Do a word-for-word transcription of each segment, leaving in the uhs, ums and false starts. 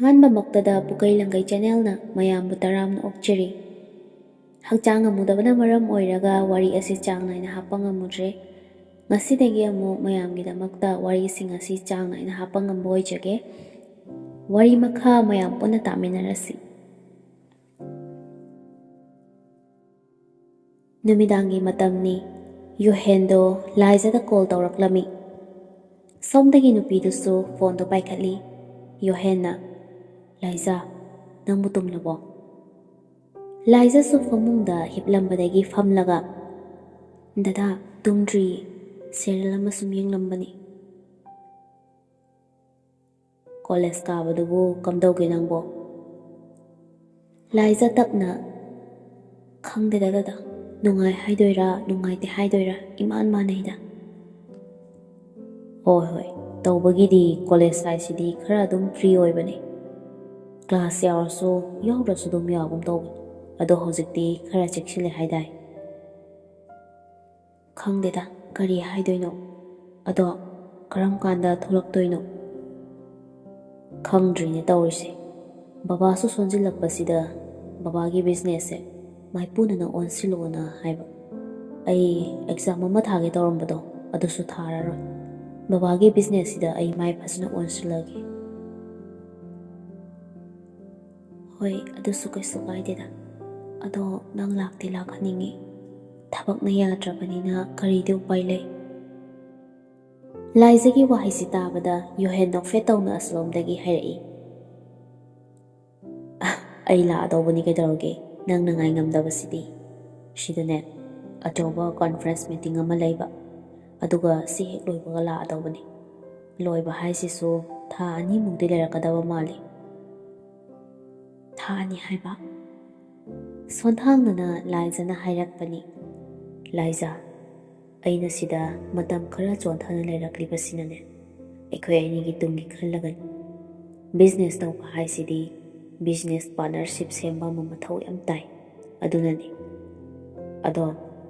ꯑꯍꯥꯟꯕꯃꯛꯇꯗ ꯄꯨꯀꯩ ꯂꯪꯒꯩ ꯆꯦꯅꯦꯜꯅ ꯃꯌꯥꯝꯕꯨ ꯇꯔꯥꯝꯅ ꯑꯣꯛꯆꯔꯤ꯫ ꯍꯛꯆꯥꯡ ꯉꯝꯃꯨꯗꯕꯅ ꯃꯔꯝ ꯑꯣꯏꯔꯒ ꯋꯥꯔꯤ ꯑꯁꯤ ꯆꯥꯡ ꯅꯥꯏꯅ ꯍꯥꯞꯄ ꯉꯝꯃꯨꯗ꯭ꯔꯦ꯫ ꯉꯁꯤꯗꯒꯤ ꯑꯃꯨꯛ ꯃꯌꯥꯝꯒꯤꯗꯃꯛꯇ ꯋꯥꯔꯤꯁꯤꯡ ꯑꯁꯤ ꯆꯥꯡ ꯅꯥꯏꯅ ꯍꯥꯞꯄ ꯉꯝꯕ ꯑꯣꯏꯖꯒꯦ꯫ ꯋꯥꯔꯤ ꯃꯈꯥ ꯃꯌꯥꯝ ꯄꯨꯟꯅ ꯇꯥꯃꯤꯟꯅꯔꯁꯤ꯫ ꯅꯨꯃꯤꯗꯥꯡꯒꯤ ꯃꯇꯝꯅꯤ꯫ ꯌꯣꯍꯦꯟꯗꯣ ꯂꯥꯏꯖꯥꯗ ꯀꯣꯜ ꯇꯧꯔꯛꯂꯝꯃꯤ꯫ ꯁꯣꯝꯗꯒꯤ ꯅꯨꯄꯤꯗꯨꯁꯨ ꯐꯣꯟꯗꯣ ꯄꯥꯏꯈꯠꯂꯤ꯫ ꯌꯣꯍꯦꯟꯅ, "ꯂꯥꯏꯖꯥ, ꯅꯪꯕꯨ ꯇꯨꯝꯂꯕꯣ?" ꯂꯥꯏꯖꯥꯁꯨ ꯐꯃꯨꯡꯗ ꯍꯤꯞꯂꯝꯕꯗꯒꯤ ꯐꯝꯂꯒ, "ꯗꯗꯥ, ꯇꯨꯝꯗ꯭ꯔꯤꯌꯦ, ꯁꯦꯔꯤꯌꯦꯜ ꯑꯃ ꯁꯨꯝ ꯌꯦꯡꯂꯝꯕꯅꯤ꯫" "ꯀꯣꯂꯦꯖ ꯀꯥꯕꯗꯨꯕꯨ ꯀꯝꯗꯧꯒꯦ ꯅꯪꯕꯣ?" ꯂꯥꯏꯖꯥ ꯇꯞꯅ, "ꯈꯪꯗꯦꯗ ꯗꯗꯥ, ꯅꯨꯡꯉꯥꯏ ꯍꯥꯏꯗꯣꯏꯔꯥ ꯅꯨꯡꯉꯥꯏꯇꯦ ꯍꯥꯏꯗꯣꯏꯔꯥ ꯏꯃꯥꯟ ꯃꯥꯟꯅꯩꯗ꯫" "ꯍꯣꯏ ꯍꯣꯏ, ꯇꯧꯕꯒꯤꯗꯤ ꯀꯣꯂꯦꯖ ꯍꯥꯏꯁꯤꯗꯤ ꯈꯔ ꯑꯗꯨꯝ ꯐ꯭ꯔꯤ ꯑꯣꯏꯕꯅꯦ꯫ ꯀ꯭ꯂꯥꯁ ꯌꯥꯎꯔꯁꯨ ꯌꯥꯎꯗ꯭ꯔꯁꯨ ꯑꯗꯨꯝ ꯌꯥꯎꯒꯨꯝ ꯇꯧꯕꯅꯤ꯫ ꯑꯗꯣ ꯍꯧꯖꯤꯛꯇꯤ ꯈꯔ ꯆꯦꯛꯁꯤꯜꯂꯦ ꯍꯥꯏꯗꯥꯏ?" "ꯈꯪꯗꯦꯗ, ꯀꯔꯤ ꯍꯥꯏꯗꯣꯏꯅꯣ꯫ ꯑꯗꯣ ꯀꯔꯝ ꯀꯥꯟꯗ ꯊꯣꯛꯂꯛꯇꯣꯏꯅꯣ?" "ꯈꯪꯗ꯭ꯔꯤꯅꯦ ꯇꯧꯔꯤꯁꯦ꯫ ꯕꯕꯥꯁꯨ ꯁꯣꯟꯖꯤꯜꯂꯛꯄꯁꯤꯗ ꯕꯕꯥꯒꯤ ꯕꯤꯖꯤꯅꯦꯁꯁꯦ ꯃꯥꯏꯄꯨꯅꯅ ꯑꯣꯟꯁꯤꯜꯂꯣꯅ ꯍꯥꯏꯕ꯫ ꯑꯩ ꯑꯦꯛꯖꯥꯝ ꯑꯃ ꯊꯥꯒꯦ ꯇꯧꯔꯝꯕꯗꯣ ꯑꯗꯨꯁꯨ ꯊꯥꯔꯔꯣꯏ꯫ ꯕꯕꯥꯒꯤ ꯕꯤꯖꯤꯅꯦꯁꯁꯤꯗ ꯑꯩ ꯃꯥꯏ ꯐꯖꯅ ꯑꯣꯟꯁꯤꯜꯂꯒꯦ꯫" "ꯍꯣꯏ, ꯑꯗꯨꯁꯨ ꯀꯩꯁꯨ ꯀꯥꯏꯗꯦꯗ꯫ ꯑꯗꯣ ꯅꯪ ꯂꯥꯛꯇꯤ ꯂꯥꯛꯍꯟꯅꯤꯡꯉꯤ꯫ ꯊꯕꯛꯅ ꯌꯥꯗ꯭ꯔꯕꯅꯤꯅ ꯀꯔꯤꯗꯤ ꯎꯄꯥꯏ ꯂꯩ?" ꯂꯥꯏꯖꯥꯒꯤ ꯋꯥꯍꯩꯁꯤ ꯇꯥꯕꯗ ꯌꯣꯍꯦꯟ ꯅꯣꯛꯐꯦꯠ ꯇꯧꯅ ꯑꯁꯣꯝꯗꯒꯤ ꯍꯥꯏꯔꯛꯏ, "ꯑꯩ ꯂꯥꯛꯑꯗꯧꯕꯅꯤ ꯀꯩꯗꯧꯔꯒꯦ, ꯅꯪꯅ ꯉꯥꯏ ꯉꯝꯗꯕꯁꯤꯗꯤ꯫ ꯁꯤꯗꯅꯦ, ꯑꯆꯧꯕ ꯀꯣꯟꯐ꯭ꯔꯦꯟꯁ ꯃꯤꯇꯤꯡ ꯑꯃ ꯂꯩꯕ, ꯑꯗꯨꯒ ꯁꯤ ꯍꯦꯛ ꯂꯣꯏꯕꯒ ꯂꯥꯛꯑꯗꯧꯕꯅꯤ꯫ ꯂꯣꯏꯕ ꯍꯥꯏꯁꯤꯁꯨ ꯊꯥ ꯑꯅꯤꯃꯨꯛꯇꯤ ꯂꯩꯔꯛꯀꯗꯕ ꯃꯥꯜꯂꯤ꯫" "ꯊꯥ ꯑꯅꯤ ꯍꯥꯏꯕ?" ꯁꯣꯟꯊꯥꯡꯅꯅ ꯂꯥꯏꯖꯥꯅ ꯍꯥꯏꯔꯛꯄꯅꯤ꯫ "ꯂꯥꯏꯖꯥ, ꯑꯩꯅ ꯁꯤꯗ ꯃꯇꯝ ꯈꯔ ꯆꯣꯟꯊꯅ ꯂꯩꯔꯛꯂꯤꯕꯁꯤꯅꯅꯦ, ꯑꯩꯈꯣꯏ ꯑꯅꯤꯒꯤ ꯇꯨꯡꯒꯤ ꯈꯜꯂꯒꯅꯤ꯫ ꯕꯤꯖꯤꯅꯦꯁ ꯇꯧꯕ ꯍꯥꯏꯁꯤꯗꯤ ꯕꯤꯖꯤꯅꯦꯁ ꯄꯥꯔꯠꯅꯔꯁꯤꯞ ꯁꯦꯝꯕ ꯑꯃ ꯃꯊꯧ ꯌꯥꯝ ꯇꯥꯏ꯫ ꯑꯗꯨꯅꯅꯤ꯫ ꯑꯗꯣ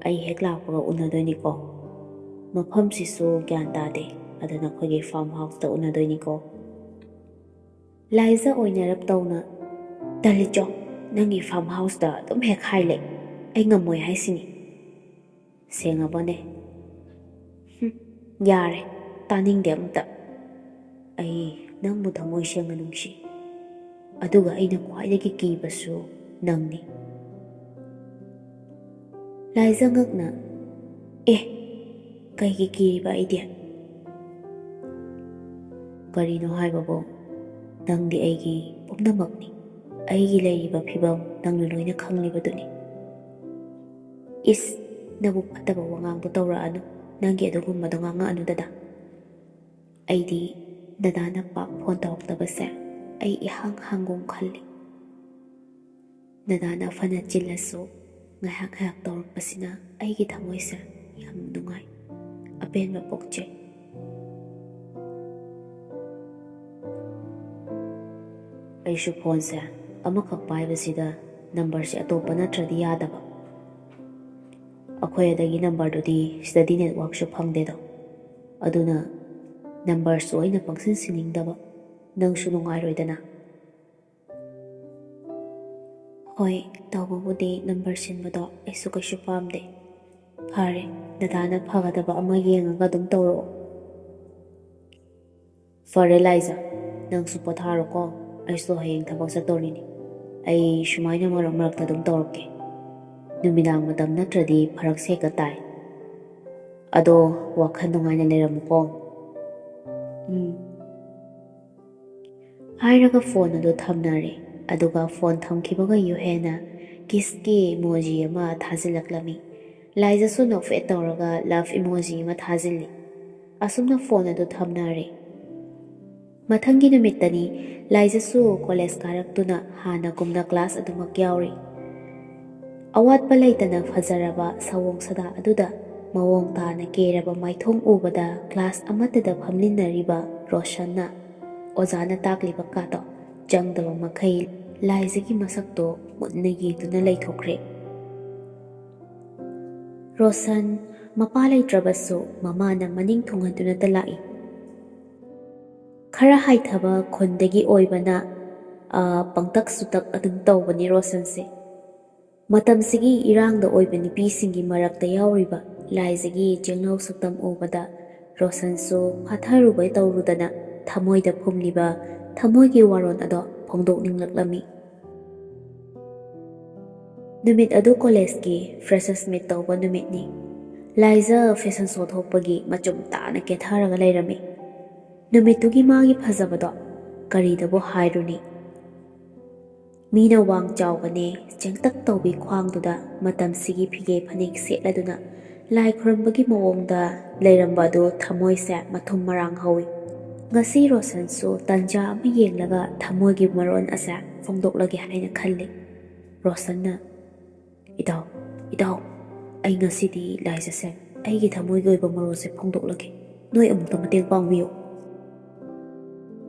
ꯑꯩ ꯍꯦꯛ ꯂꯥꯛꯄꯒ ꯎꯅꯗꯣꯏꯅꯤꯀꯣ꯫ ꯃꯐꯝꯁꯤꯁꯨ ꯒ꯭ꯌꯥꯟ ꯇꯥꯗꯦ, ꯑꯗꯨꯅ ꯑꯩꯈꯣꯏꯒꯤ ꯐꯥꯔꯝ ꯍꯥꯎꯁꯇ ꯎꯅꯗꯣꯏꯅꯤꯀꯣ꯫" ꯂꯥꯏꯖ ꯑꯣꯏꯅꯔꯞ ꯇꯧꯅ, "ꯇꯜꯂꯤꯆꯣ, ꯅꯪꯒꯤ farm houseꯇ ꯑꯗꯨꯝ ꯍꯦꯛ ꯍꯥꯏ ꯂꯩ꯫ ꯑꯩ ꯉꯝꯃꯣꯏ ꯍꯥꯏꯁꯤꯅꯤ꯫ ꯁꯦꯡꯉꯕꯅꯦ?" "ꯍꯨꯝ, ꯌꯥꯔꯦ, ꯇꯥꯅꯤꯡꯗꯦ ꯑꯝꯇ꯫ ꯑꯩ ꯅꯪꯕꯨ ꯊꯃꯣꯏ ꯁꯦꯡꯅ ꯅꯨꯡꯁꯤ꯫ ꯑꯗꯨꯒ ꯑꯩꯅ ꯈ꯭ꯋꯥꯏꯗꯒꯤ ꯀꯤꯕꯁꯨ ꯅꯪꯅꯤ꯫" ꯂꯥꯏꯖ ꯉꯛꯅ, "ꯑꯦ, ꯀꯩꯒꯤ ꯀꯤꯔꯤꯕ ꯑꯩꯗꯤ?" "ꯀꯔꯤꯅꯣ ꯍꯥꯏꯕꯕꯨ, ꯅꯪꯗꯤ ꯑꯩꯒꯤ ꯄꯨꯝꯅꯃꯛꯅꯤ꯫ ꯑꯩꯒꯤ ꯂꯩꯔꯤꯕ ꯐꯤꯕꯝ ꯅꯪꯅ ꯂꯣꯏꯅ ꯈꯪꯂꯤꯕꯗꯨꯅꯤ꯫" "ꯏꯁ, ꯅꯕꯨꯛ ꯐꯠꯇꯕ ꯋꯥꯉꯥꯡꯗꯣ ꯇꯧꯔꯛꯑꯅꯨ꯫ ꯅꯪꯒꯤ ꯑꯗꯨꯒꯨꯝꯕꯗꯣ ꯉꯥꯡꯉꯛꯑꯅꯨ ꯗꯗꯥ꯫ ꯑꯩꯗꯤ ꯗꯗꯥꯅ ꯄꯥꯛ ꯐꯣꯟ ꯇꯧꯔꯛꯇꯕꯁꯦ ꯑꯩ ꯏꯍꯥꯡ ꯍꯥꯡꯒꯨꯝ ꯈꯜꯂꯤ꯫ ꯗꯗꯥꯅ ꯐꯅ ꯆꯤꯜꯂꯁꯨ ꯉꯥꯏꯍꯥꯛ ꯉꯥꯏꯍꯥꯛ ꯇꯧꯔꯛꯄꯁꯤꯅ ꯑꯩꯒꯤ ꯊꯃꯣꯏꯁꯦ ꯌꯥꯝ ꯅꯨꯡꯉꯥꯏ, ꯑꯄꯦꯟꯕ ꯄꯣꯛꯆꯩ꯫" "ꯑꯩꯁꯨ ꯐꯣꯟꯁꯦ ꯑꯃꯈꯛ ꯄꯥꯏꯕꯁꯤꯗ ꯅꯝꯕꯔꯁꯦ ꯑꯇꯣꯞꯄ ꯅꯠꯇ꯭ꯔꯗꯤ ꯌꯥꯗꯕ꯫ ꯑꯩꯈꯣꯏ ꯑꯗꯒꯤ ꯅꯝꯕꯔꯗꯨꯗꯤ ꯁꯤꯗꯗꯤ networkꯁꯨ ꯐꯪꯗꯦꯗꯣ꯫ ꯑꯗꯨꯅ ꯅꯝꯕꯔꯁꯨ ꯑꯩꯅ ꯄꯪꯁꯤꯟ ꯁꯤꯟꯅꯤꯡꯗꯕ꯫ ꯅꯪꯁꯨ ꯅꯨꯡꯉꯥꯏꯔꯣꯏꯗꯅ꯫" "ꯍꯣꯏ, ꯇꯧꯕꯕꯨꯗꯤ ꯅꯝꯕꯔ ꯁꯤꯟꯕꯗꯣ ꯑꯩꯁꯨ ꯀꯩꯁꯨ ꯄꯥꯝꯗꯦ꯫ ꯐꯔꯦ, ꯗꯗꯥꯅ ꯐꯒꯗꯕ ꯑꯃ ꯌꯦꯡꯉꯒ ꯑꯗꯨꯝ ꯇꯧꯔꯛꯑꯣ꯫" "ꯐꯔꯦ ꯂꯥꯏꯖ, ꯅꯪꯁꯨ ꯄꯣꯊꯥꯔꯣꯀꯣ꯫ ꯑꯩꯁꯨ ꯍꯌꯦꯡ ꯊꯕꯛ ꯆꯠꯇꯣꯔꯤꯅꯤ꯫ ꯑꯩ ꯁꯨꯃꯥꯏꯅ ꯃꯔꯛ ꯃꯔꯛꯇ ꯑꯗꯨꯝ ꯇꯧꯔꯛꯀꯦ꯫ ꯅꯨꯃꯤꯗꯥꯡ ꯃꯇꯝ ꯅꯠꯇ꯭ꯔꯗꯤ ꯐꯔꯛꯁꯦ ꯍꯦꯛꯇ ꯇꯥꯏ꯫ ꯑꯗꯣ ꯋꯥꯈꯜ ꯅꯨꯡꯉꯥꯏꯅ ꯂꯩꯔꯝꯃꯨꯀꯣ꯫" "ꯎꯝ꯫" ꯍꯥꯏꯔꯒ ꯐꯣꯟ ꯑꯗꯨ ꯊꯝꯅꯔꯦ꯫ ꯑꯗꯨꯒ ꯐꯣꯟ ꯊꯝꯈꯤꯕꯒ ꯌꯨꯍꯦꯅ ꯀꯤꯁꯀꯤ emoji ꯑꯃ ꯊꯥꯖꯤꯜꯂꯛꯂꯝꯃꯤ꯫ ꯂꯥꯏꯖꯁꯨ ꯅꯣꯛꯐꯦꯠ ꯇꯧꯔꯒ love emoji ꯑꯃ ꯊꯥꯖꯤꯜꯂꯤ꯫ ꯑꯁꯨꯝꯅ ꯐꯣꯟ ꯑꯗꯨ ꯊꯝꯅꯔꯦ꯫ ꯃꯊꯪꯒꯤ ꯅꯨꯃꯤꯠꯇꯅꯤ ꯂꯥꯏꯖꯁꯨ ꯀꯣꯂꯦꯖ ꯀꯥꯔꯛꯇꯨꯅ ꯍꯥꯟꯅꯒꯨꯝꯅ ꯀ꯭ꯂꯥꯁ ꯑꯗꯨꯃꯛ ꯌꯥꯎꯔꯤ꯫ ꯑꯋꯥꯠꯄ ꯂꯩꯇꯅ ꯐꯖꯔꯕ ꯁꯑꯣꯡ ꯁꯥꯗꯥ ꯑꯗꯨꯗ ꯃꯑꯣꯡ ꯇꯥꯅ ꯀꯦꯔꯕ ꯃꯥꯏꯊꯣꯡ ꯎꯕꯗ ꯀ꯭ꯂꯥꯁ ꯑꯃꯠꯇꯗ ꯐꯝꯃꯤꯟꯅꯔꯤꯕ ꯔꯣꯁꯟꯅ ꯑꯣꯖꯥꯅ ꯇꯥꯛꯂꯤꯕ ꯀꯥꯗꯣ ꯆꯪꯗꯕ ꯃꯈꯩ ꯂꯥꯏꯖꯒꯤ ꯃꯁꯛꯇꯣ ꯃꯨꯟꯅ ꯌꯦꯡꯗꯨꯅ ꯂꯩꯊꯣꯛꯈ꯭ꯔꯦ꯫ ꯔꯣꯁꯟ, ꯃꯄꯥ ꯂꯩꯇ꯭ꯔꯕꯁꯨ ꯃꯃꯥꯅ ꯃꯅꯤꯡ ꯊꯨꯡꯍꯟꯗꯨꯅꯇ ꯂꯥꯛꯏ꯫ ꯈꯔ ꯍꯥꯏꯊꯕ ꯈꯨꯟꯗꯒꯤ ꯑꯣꯏꯕꯅ, ꯑ, ꯄꯪꯇꯛ ꯁꯨꯇꯛ ꯑꯗꯨꯝ ꯇꯧꯕꯅꯤ ꯔꯣꯁꯟꯁꯦ꯫ ꯃꯇꯝꯁꯤꯒꯤ ꯏꯔꯥꯡꯗ ꯑꯣꯏꯕ ꯅꯨꯄꯤꯁꯤꯡꯒꯤ ꯃꯔꯛꯇ ꯌꯥꯎꯔꯤꯕ ꯂꯥꯏꯖꯒꯤ ꯆꯦꯡꯅꯧ ꯁꯛꯇꯝ ꯎꯕꯗ ꯔꯣꯁꯟꯁꯨ ꯐꯥꯊꯔꯨꯕ ꯇꯧꯔꯨꯗꯅ ꯊꯃꯣꯏꯗ ꯐꯨꯝꯂꯤꯕ ꯊꯃꯣꯏꯒꯤ ꯋꯥꯔꯣꯜ ꯑꯗꯣ ꯐꯣꯡꯗꯣꯛꯅꯤꯡꯂꯛꯂꯝꯃꯤ꯫ ꯅꯨꯃꯤꯠ ꯑꯗꯨ ꯀꯣꯂꯦꯖꯀꯤ freshers meet ꯇꯧꯕ ꯅꯨꯃꯤꯠꯅꯤ꯫ ꯂꯥꯏꯖ fashion show ꯊꯣꯛꯄꯒꯤ ꯃꯆꯨꯝ ꯇꯥꯅ ꯀꯦꯊꯔꯒ ꯂꯩꯔꯝꯃꯤ꯫ ꯅꯨꯃꯤꯠꯇꯨꯒꯤ ꯃꯥꯒꯤ ꯐꯖꯕꯗꯣ ꯀꯔꯤꯗꯕꯨ ꯍꯥꯏꯔꯨꯅꯤ? ꯃꯤꯅ ꯋꯥꯡ ꯆꯥꯎꯕꯅꯦ, ꯆꯦꯡꯇꯛ ꯇꯧꯕꯤ ꯈ꯭ꯋꯥꯡꯗꯨꯗ ꯃꯇꯝꯁꯤꯒꯤ ꯐꯤꯒꯦ ꯐꯅꯦꯛ ꯁꯦꯠꯂꯗꯨꯅ ꯂꯥꯏ ꯈꯨꯔꯨꯝꯕꯒꯤ ꯃꯑꯣꯡꯗ ꯂꯩꯔꯝꯕ ꯑꯗꯨ ꯊꯃꯣꯏꯁꯦ ꯃꯊꯨꯝ ꯃꯔꯥꯡ ꯍꯧꯏ꯫ ꯉꯁꯤ ꯔꯣꯁꯟꯁꯨ ꯇꯟꯖꯥ ꯑꯃ ꯌꯦꯡꯂꯒ ꯊꯃꯣꯏꯒꯤ ꯃꯔꯣꯟ ꯑꯁꯦ ꯐꯣꯡꯗꯣꯛꯂꯒꯦ ꯍꯥꯏꯅ ꯈꯜꯂꯤ꯫ ꯔꯣꯁꯟꯅ, "ꯏꯇꯥꯎ, ꯏꯇꯥꯎ, ꯑꯩ ꯉꯁꯤꯗꯤ ꯂꯥꯏꯖꯁꯦ ꯑꯩꯒꯤ ꯊꯃꯣꯏꯒꯤ ꯑꯣꯏꯕ ꯃꯔꯣꯜꯁꯦ ꯐꯣꯡꯗꯣꯛꯂꯒꯦ꯫ ꯅꯣꯏ ꯑꯃꯨꯛꯇ ꯃꯇꯦꯡ ꯄꯥꯡꯕꯤꯌꯨ꯫"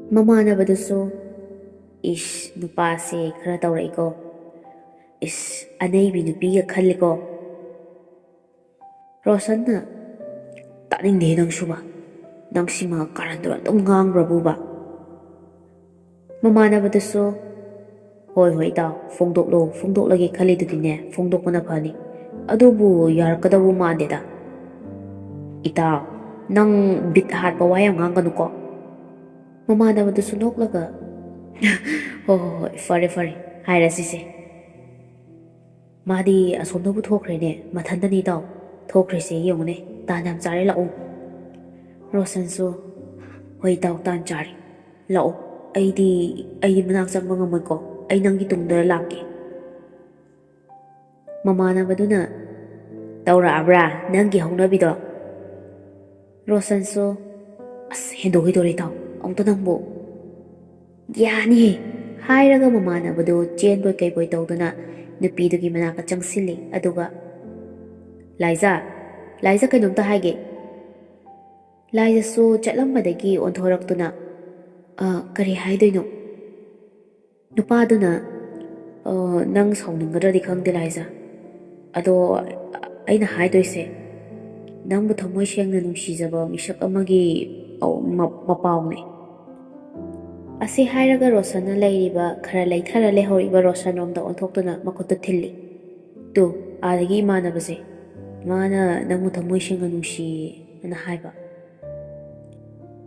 ꯃꯃꯥꯟꯅꯕꯗꯨꯁꯨ, "ꯏꯁ, ꯅꯨꯄꯥꯁꯦ ꯈꯔ ꯇꯧꯔꯛꯏꯀꯣ꯫ ꯏꯁ, ꯑꯅꯩꯕꯤ ꯅꯨꯄꯤꯒ ꯈꯜꯂꯤꯀꯣ꯫" ꯔꯣꯁꯟꯅ, "ꯇꯥꯅꯤꯡꯗꯦ ꯅꯪꯁꯨꯕ꯫ ꯅꯪ ꯁꯤꯃ ꯀꯥꯔꯟ ꯇꯨꯔꯟ ꯑꯗꯨꯝ ꯉꯥꯡꯕ꯭ꯔꯕꯨꯕ?" ꯃꯃꯥꯟꯅꯕꯗꯨꯁꯨ, "ꯍꯣꯏ, ꯍꯣꯏ, ꯏꯇꯥꯎ, ꯐꯣꯡꯗꯣꯛꯂꯣ, ꯐꯣꯡꯗꯣꯛꯂꯒꯦ ꯈꯜꯂꯤꯗꯨꯗꯤꯅꯦ, ꯐꯣꯡꯗꯣꯛꯄꯅ ꯐꯅꯤ꯫ ꯑꯗꯨꯕꯨ ꯌꯥꯔꯛꯀꯗꯧꯕ ꯃꯥꯟꯗꯦꯗ꯫" "ꯏꯇꯥꯎ, ꯅꯪ ꯕꯤꯠ ꯍꯥꯠꯄ ꯋꯥ ꯌꯥꯝ ꯉꯥꯡꯒꯅꯨꯀꯣ꯫" ꯃꯃꯥꯟꯅꯕꯗꯨꯁꯨ ꯅꯣꯛꯂꯒ, "ꯍꯣꯏ, ꯍꯣꯏ, ꯍꯣꯏ, ꯐꯔꯦ, ꯐꯔꯦ, ꯍꯥꯏꯔꯁꯤꯁꯦ꯫ ꯃꯥꯗꯤ ꯑꯁꯣꯝꯗꯕꯨ ꯊꯣꯛꯈ꯭ꯔꯦꯅꯦ, ꯃꯊꯟꯇꯅꯤ ꯏꯇꯥꯎ ꯊꯣꯛꯈ꯭ꯔꯤꯁꯦ, ꯌꯦꯡꯉꯨꯅꯦ, ꯇꯥꯟ ꯌꯥꯝ ꯆꯥꯔꯦ, ꯂꯥꯛꯎ꯫" ꯔꯣꯁꯟꯁꯨ, "ꯍꯣꯏ ꯏꯇꯥꯎ, ꯇꯥꯟ ꯆꯥꯔꯦ, ꯂꯥꯛꯑꯣ꯫ ꯑꯩꯗꯤ, ꯑꯩꯗꯤ ꯃꯅꯥꯛ ꯆꯪꯕ ꯉꯝꯃꯣꯏꯀꯣ, ꯑꯩ ꯅꯪꯒꯤ ꯇꯨꯡꯗ ꯂꯥꯛꯀꯦ꯫" ꯃꯃꯥꯟꯅꯕꯗꯨꯅ, "ꯇꯧꯔꯛꯑꯕ꯭ꯔꯥ ꯅꯪꯒꯤ ꯍꯧꯅꯕꯤꯗꯣ?" ꯔꯣꯁꯟꯁꯨ, "ꯑꯁ, ꯍꯦꯟꯗꯣꯛꯈꯤꯗꯣꯔꯦ ꯏꯇꯥꯎ, ꯑꯃꯨꯛꯇ ꯅꯪꯕꯨ꯫" "ꯌꯥꯅꯤꯍꯦ!" ꯍꯥꯏꯔꯒ ꯃꯃꯥꯟꯅꯕꯗꯨ ꯆꯦꯟꯕꯣꯏ ꯀꯩꯕꯣꯏ ꯇꯧꯗꯨꯅ ꯅꯨꯄꯤꯗꯨꯒꯤ ꯃꯅꯥꯛꯇ ꯆꯪꯁꯤꯜꯂꯤ꯫ ꯑꯗꯨꯒ, "ꯂꯥꯏꯖꯥ, ꯂꯥꯏꯖꯥ, ꯀꯩꯅꯣꯝꯇ ꯍꯥꯏꯒꯦ꯫" ꯂꯥꯏꯖꯥꯁꯨ ꯆꯠꯂꯝꯕꯗꯒꯤ ꯑꯣꯟꯊꯣꯔꯛꯇꯨꯅ, "ꯑ, ꯀꯔꯤ ꯍꯥꯏꯗꯣꯏꯅꯣ?" ꯅꯨꯄꯥꯗꯨꯅ, "ꯑ, ꯅꯪ ꯁꯥꯎꯅꯤꯡꯒꯗ꯭ꯔꯗꯤ ꯈꯪꯗꯦ, ꯂꯥꯏꯖꯥ꯫ ꯑꯗꯣ ꯑꯩꯅ ꯍꯥꯏꯗꯣꯏꯁꯦ, ꯅꯪꯕꯨ ꯊꯃꯣꯏ ꯁꯦꯡꯅ ꯅꯨꯡꯁꯤꯖꯕ ꯃꯤꯁꯛ ꯑꯃꯒꯤ, ꯑ, ꯃ-, ꯃꯄꯥꯎꯅꯦ꯫" ꯑꯁꯤ ꯍꯥꯏꯔꯒ ꯔꯣꯁꯟꯅ ꯂꯩꯔꯤꯕ ꯈꯔ ꯂꯩꯊꯔ ꯂꯩꯍꯧꯔꯤꯕ ꯔꯣꯁꯟꯔꯣꯝꯗ ꯑꯣꯟꯊꯣꯛꯇꯨꯅ ꯃꯈꯨꯠꯇꯨ ꯊꯤꯜꯂꯤ꯫ "ꯇꯨ, ꯑꯥꯗꯒꯤ ꯏꯃꯥꯟꯅꯕꯁꯦ, ꯃꯥꯅ ꯅꯪꯕꯨ ꯊꯃꯣꯏ ꯁꯦꯡꯅ ꯅꯨꯡꯁꯤꯌꯦꯅ ꯍꯥꯏꯕ"꯫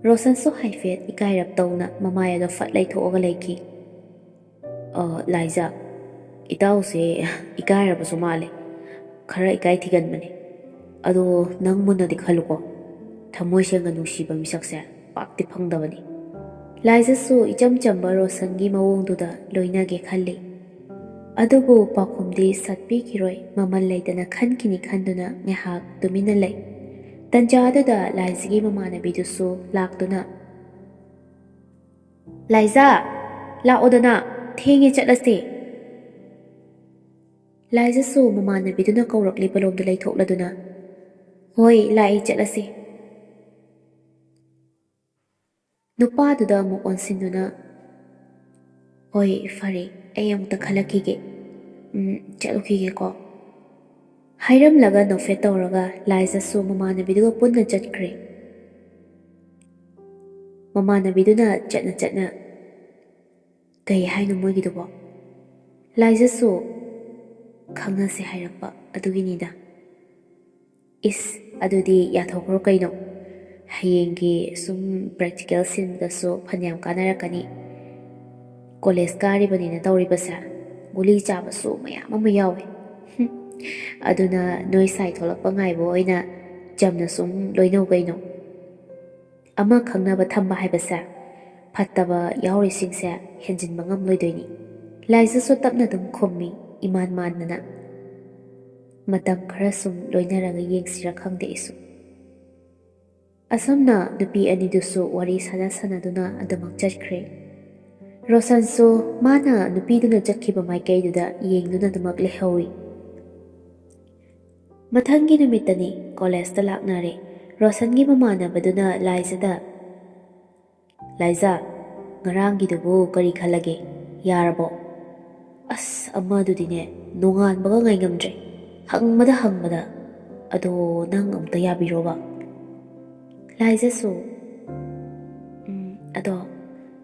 ꯔꯣꯁꯟꯁꯨ ꯍꯥꯏꯐꯦꯠ ꯏꯀꯥꯏꯔꯞ ꯇꯧꯅ ꯃꯃꯥꯏ ꯑꯗꯣ ꯐꯠ ꯂꯩꯊꯣꯛꯑꯒ ꯂꯩꯈꯤ꯫ "ꯑ, ꯂꯥꯏꯖꯥ, ꯏꯇꯥꯎꯁꯦ ꯏꯀꯥꯏꯔꯕꯁꯨ ꯃꯥꯜꯂꯦ꯫ ꯈꯔ ꯏꯀꯥꯏ ꯊꯤꯒꯟꯕꯅꯦ꯫ ꯑꯗꯣ ꯅꯪ ꯃꯨꯟꯅꯗꯤ ꯈꯜꯂꯨꯀꯣ꯫ ꯊꯃꯣꯏ ꯁꯦꯡꯅ ꯅꯨꯡꯁꯤꯕ ꯃꯤꯁꯛꯁꯦ ꯄꯥꯛꯇꯤ ꯐꯪꯗꯕꯅꯤ"꯫ ꯂꯥꯏꯖꯥꯁꯨ ꯏꯆꯝ ꯆꯝꯕ ꯔꯣꯁꯟꯒꯤ ꯃꯑꯣꯡꯗꯨꯗ ꯂꯣꯏꯅꯒꯦ ꯈꯜꯂꯤ꯫ ꯑꯗꯨꯕꯨ ꯄꯥꯎꯈꯨꯝꯗꯤ ꯁꯠꯄꯤꯈꯤꯔꯣꯏ, ꯃꯃꯜ ꯂꯩꯇꯅ ꯈꯟꯈꯤꯅꯤ ꯈꯟꯗꯨꯅ ꯉꯥꯏꯍꯥꯛ ꯇꯨꯃꯤꯟꯅ ꯂꯩ꯫ ꯇꯟꯖꯥꯗꯨꯗ ꯂꯥꯏꯖꯥꯒꯤ ꯃꯃꯥꯟꯅꯕꯤꯗꯨꯁꯨ ꯂꯥꯛꯇꯨꯅ, "ꯂꯥꯏꯖꯥ, ꯂꯥꯛꯑꯣꯗꯅ, ꯊꯦꯡꯉꯦ, ꯆꯠꯂꯁꯦ"꯫ ꯂꯥꯏꯖꯥꯁꯨ ꯃꯃꯥꯟꯅꯕꯤꯗꯨꯅ ꯀꯧꯔꯛꯂꯤꯕ ꯂꯣꯝꯗ ꯂꯩꯊꯣꯛꯂꯗꯨꯅ, "ꯍꯣꯏ, ꯂꯥꯛꯑꯦ, ꯆꯠꯂꯁꯦ"꯫ ꯅꯨꯄꯥꯗꯨꯗ ꯑꯃꯨꯛ ꯑꯣꯟꯁꯤꯟꯗꯨꯅ, "ꯍꯣꯏ, ꯐꯔꯦ, ꯑꯩ ꯑꯃꯨꯛꯇ ꯈꯜꯂꯛꯈꯤꯒꯦ꯫ ꯎꯝ, ꯆꯠꯂꯨꯈꯤꯒꯦꯀꯣ"꯫ ꯍꯥꯏꯔꯝꯂꯒ ꯅꯣꯛꯐꯦꯠ ꯇꯧꯔꯒ ꯂꯥꯏꯖꯥꯁꯨ ꯃꯃꯥꯟꯅꯕꯤꯗꯨꯒ ꯄꯨꯟꯅ ꯆꯠꯈ꯭ꯔꯦ꯫ ꯃꯃꯥꯟꯅꯕꯤꯗꯨꯅ ꯆꯠꯅ ꯆꯠꯅ, "ꯀꯩ ꯍꯥꯏꯅꯣ ꯃꯣꯏꯒꯤꯗꯨꯕꯣ?" ꯂꯥꯏꯖꯥꯁꯨ, "ꯈꯪꯅꯁꯦ ꯍꯥꯏꯔꯛꯄ ꯑꯗꯨꯒꯤꯅꯤꯗ"꯫ "ꯏꯁ, ꯑꯗꯨꯗꯤ ꯌꯥꯊꯣꯛꯈ꯭ꯔꯣ ꯀꯩꯅꯣ꯫ ꯍꯌꯦꯡꯒꯤ ꯁꯨꯝ ꯄ꯭ꯔꯦꯛꯇꯤꯀꯦꯜ ꯁꯤꯟꯕꯗꯁꯨ ꯐꯅꯌꯥꯝ ꯀꯥꯟꯅꯔꯛꯀꯅꯤ꯫ ꯀꯣꯂꯦꯖ ꯀꯥꯔꯤꯕꯅꯤꯅ ꯇꯧꯔꯤꯕꯁꯦ, ꯒꯨꯂꯤ ꯆꯥꯕꯁꯨ ꯃꯌꯥꯝ ꯑꯃ ꯌꯥꯎꯋꯦ꯫ ꯍꯨꯝ, ꯑꯗꯨꯅ ꯅꯣꯏ ꯁꯥꯏ ꯊꯣꯛꯂꯛꯄ ꯉꯥꯏꯕ ꯑꯣꯏꯅ ꯆꯝꯅ ꯁꯨꯝ ꯂꯣꯏꯅꯧ ꯀꯩꯅꯣ꯫ ꯑꯃ ꯈꯪꯅꯕ ꯊꯝꯕ ꯍꯥꯏꯕꯁꯦ ꯐꯠꯇꯕ ꯌꯥꯎꯔꯤꯁꯤꯡꯁꯦ ꯍꯦꯟꯖꯤꯟꯕ ꯉꯝꯂꯣꯏꯗꯣꯏꯅꯤ"꯫ ꯂꯥꯏꯖꯥꯁꯨ ꯇꯞꯅ ꯑꯗꯨꯝ ꯈꯨꯝꯃꯤ, ꯏꯃꯥꯟ ꯃꯥꯟꯗꯅ꯫ "ꯃꯇꯝ ꯈꯔ ꯁꯨꯝ ꯂꯣꯏꯅꯔꯒ ꯌꯦꯡꯁꯤꯔ ꯈꯪꯗꯦ ꯑꯩꯁꯨ"꯫ ꯑꯁꯨꯝꯅ ꯅꯨꯄꯤ ꯑꯅꯤꯗꯨꯁꯨ ꯋꯥꯔꯤ ꯁꯥꯟꯅ ꯁꯥꯟꯅꯗꯨꯅ ꯑꯗꯨꯃꯛ ꯆꯠꯈ꯭ꯔꯦ꯫ ꯔꯣꯁꯟꯁꯨ ꯃꯥꯅ ꯅꯨꯄꯤꯗꯨꯅ ꯆꯠꯈꯤꯕ ꯃꯥꯏꯀꯩꯗꯨꯗ ꯌꯦꯡꯗꯨꯅ ꯑꯗꯨꯃꯛ ꯂꯩꯍꯧꯏ꯫ ꯃꯊꯪꯒꯤ ꯅꯨꯃꯤꯠꯇꯅꯤ ꯀꯣꯂꯦꯖꯇ ꯂꯥꯛꯅꯔꯦ꯫ ꯔꯣꯁꯟꯒꯤ ꯃꯃꯥꯟꯅꯕꯗꯨꯅ ꯂꯥꯏꯖꯥꯗ, "ꯂꯥꯏꯖꯥ, ꯉꯔꯥꯡꯒꯤꯗꯨꯕꯨ ꯀꯔꯤ ꯈꯜꯂꯒꯦ? ꯌꯥꯔꯕꯣ?" "ꯑꯁ, ꯑꯃꯗꯨꯗꯤꯅꯦ, ꯅꯣꯡꯉꯥꯟꯕꯒ ꯉꯥꯏ ꯉꯝꯗ꯭ꯔꯦ꯫ ꯍꯪꯕꯗ ꯍꯪꯕꯗ꯫ ꯑꯗꯣ ꯅꯪ ꯑꯃꯨꯛꯇ ꯌꯥꯕꯤꯔꯣꯕ"꯫ ꯂꯥꯏꯖꯥꯁꯨ, "ꯎꯝ, ꯑꯗꯣ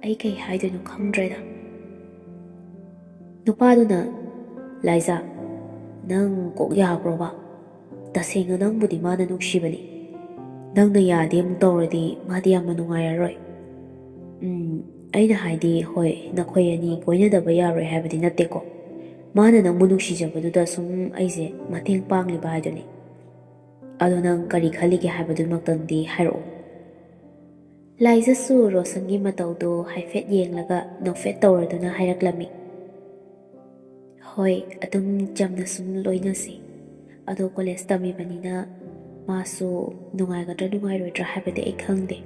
ꯑꯩ ꯀꯩ ꯍꯥꯏꯗꯣꯏꯅꯣ ꯈꯪꯗ꯭ꯔꯦꯗ꯫ ꯅꯨꯄꯥꯗꯨꯅ, "ꯂꯥꯏꯖꯥ, ꯅꯪ ꯀꯣꯛ ꯌꯥꯈ꯭ꯔꯣꯕ꯫ ꯇꯁꯦꯡꯅ ꯅꯪꯕꯨꯗꯤ ꯃꯥꯅ ꯅꯨꯡꯁꯤꯕꯅꯤ꯫ ꯅꯪꯅ ꯌꯥꯗꯦ ꯑꯃꯨꯛ ꯇꯧꯔꯗꯤ ꯃꯥꯗꯤ ꯌꯥꯝꯅ ꯅꯨꯡꯉꯥꯏꯔꯔꯣꯏ꯫ ꯎꯝ, ꯑꯩꯅ ꯍꯥꯏꯗꯤ, ꯍꯣꯏ, ꯅꯈꯣꯏ ꯑꯅꯤ ꯀꯣꯏꯅꯗꯕ ꯌꯥꯔꯣꯏ ꯍꯥꯏꯕꯗꯤ ꯅꯠꯇꯦꯀꯣ꯫ ꯃꯥꯅ ꯅꯪꯕꯨ ꯅꯨꯡꯁꯤꯖꯕꯗꯨꯗ ꯁꯨꯝ ꯑꯩꯁꯦ ꯃꯇꯦꯡ ꯄꯥꯡꯂꯤꯕ ꯍꯥꯏꯗꯨꯅꯤ꯫ ꯑꯗꯣ ꯅꯪ ꯀꯔꯤ ꯈꯜꯂꯤꯒꯦ ꯍꯥꯏꯕꯗꯨꯃꯛꯇꯪꯗꯤ ꯍꯥꯏꯔꯛꯑꯣ꯫" ꯂꯥꯏꯖꯁꯨ ꯔꯣꯁꯟꯒꯤ ꯃꯇꯧꯗꯨ ꯍꯥꯏꯐꯦꯠ ꯌꯦꯡꯂꯒ ꯅꯣꯛꯐꯦꯠ ꯇꯧꯔꯗꯨꯅ ꯍꯥꯏꯔꯛꯂꯝꯃꯤ꯫ "ꯍꯣꯏ, ꯑꯗꯨꯝ ꯆꯝꯅ ꯁꯨꯝ ꯂꯣꯏꯅꯁꯤ꯫ ꯑꯗꯣ ꯀꯣꯂꯦꯖ ꯇꯝꯃꯤꯕꯅꯤꯅ ꯃꯥꯁꯨ ꯅꯨꯡꯉꯥꯏꯒꯗ꯭ꯔꯥ ꯅꯨꯡꯉꯥꯏꯔꯣꯏꯗ꯭ꯔꯥ ꯍꯥꯏꯕꯗꯤ ꯑꯩ ꯈꯪꯗꯦ꯫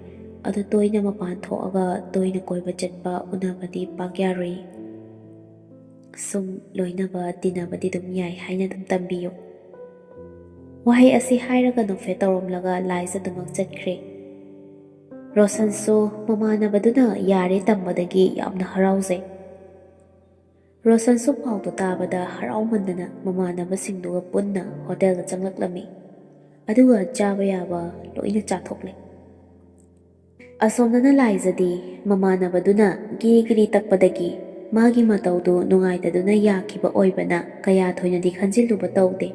ꯑꯗꯣ ꯇꯣꯏꯅ ꯃꯄꯥꯟ ꯊꯣꯛꯑꯒ ꯇꯣꯏꯅ ꯀꯣꯏꯕ ꯆꯠꯄ ꯎꯅꯕꯗꯤ ꯄꯥꯛ ꯌꯥꯔꯣꯏ꯫ ꯁꯨꯝ ꯂꯣꯏꯅꯕ ꯇꯤꯟꯅꯕꯗꯤ ꯑꯗꯨꯝ ꯌꯥꯏ ꯍꯥꯏꯅ ꯑꯗꯨꯝ ꯇꯝꯕꯤꯌꯨ꯫" ꯋꯥꯍꯩ ꯑꯁꯤ ꯍꯥꯏꯔꯒ ꯅꯣꯛꯐꯦꯠ ꯇꯧꯔꯝꯂꯒ ꯂꯥꯏꯖ ꯑꯗꯨꯃꯛ ꯆꯠꯈ꯭ꯔꯦ꯫ ꯔꯣꯁꯟꯁꯨ ꯃꯃꯥꯟꯅꯕꯗꯨꯅ ꯌꯥꯔꯦ ꯇꯝꯕꯗꯒꯤ ꯌꯥꯝꯅ ꯍꯔꯥꯎꯖꯩ꯫ ꯔꯣꯁꯟꯁꯨ ꯄꯥꯎꯗꯨ ꯇꯥꯕꯗ ꯍꯔꯥꯎꯃꯟꯗꯅ ꯃꯃꯥꯟꯅꯕꯁꯤꯡꯗꯨꯒ ꯄꯨꯟꯅ ꯍꯣꯇꯦꯜꯗ ꯆꯪꯂꯛꯂꯝꯃꯤ꯫ ꯑꯗꯨꯒ ꯆꯥꯕ ꯌꯥꯕ ꯂꯣꯏꯅ ꯆꯥꯊꯣꯛꯂꯦ꯫ ꯑꯁꯣꯝꯗꯅ ꯂꯥꯏꯖꯗꯤ ꯃꯃꯥꯟꯅꯕꯗꯨꯅ ꯒꯤꯔꯤ ꯒꯤꯔꯤ ꯇꯛꯄꯗꯒꯤ ꯃꯥꯒꯤ ꯃꯇꯧꯗꯨ ꯅꯨꯡꯉꯥꯏꯇꯗꯨꯅ ꯌꯥꯈꯤꯕ ꯑꯣꯏꯕꯅ ꯀꯌꯥ ꯊꯣꯏꯅꯗꯤ ꯈꯟꯖꯤꯜꯂꯨꯕ ꯇꯧꯗꯦ꯫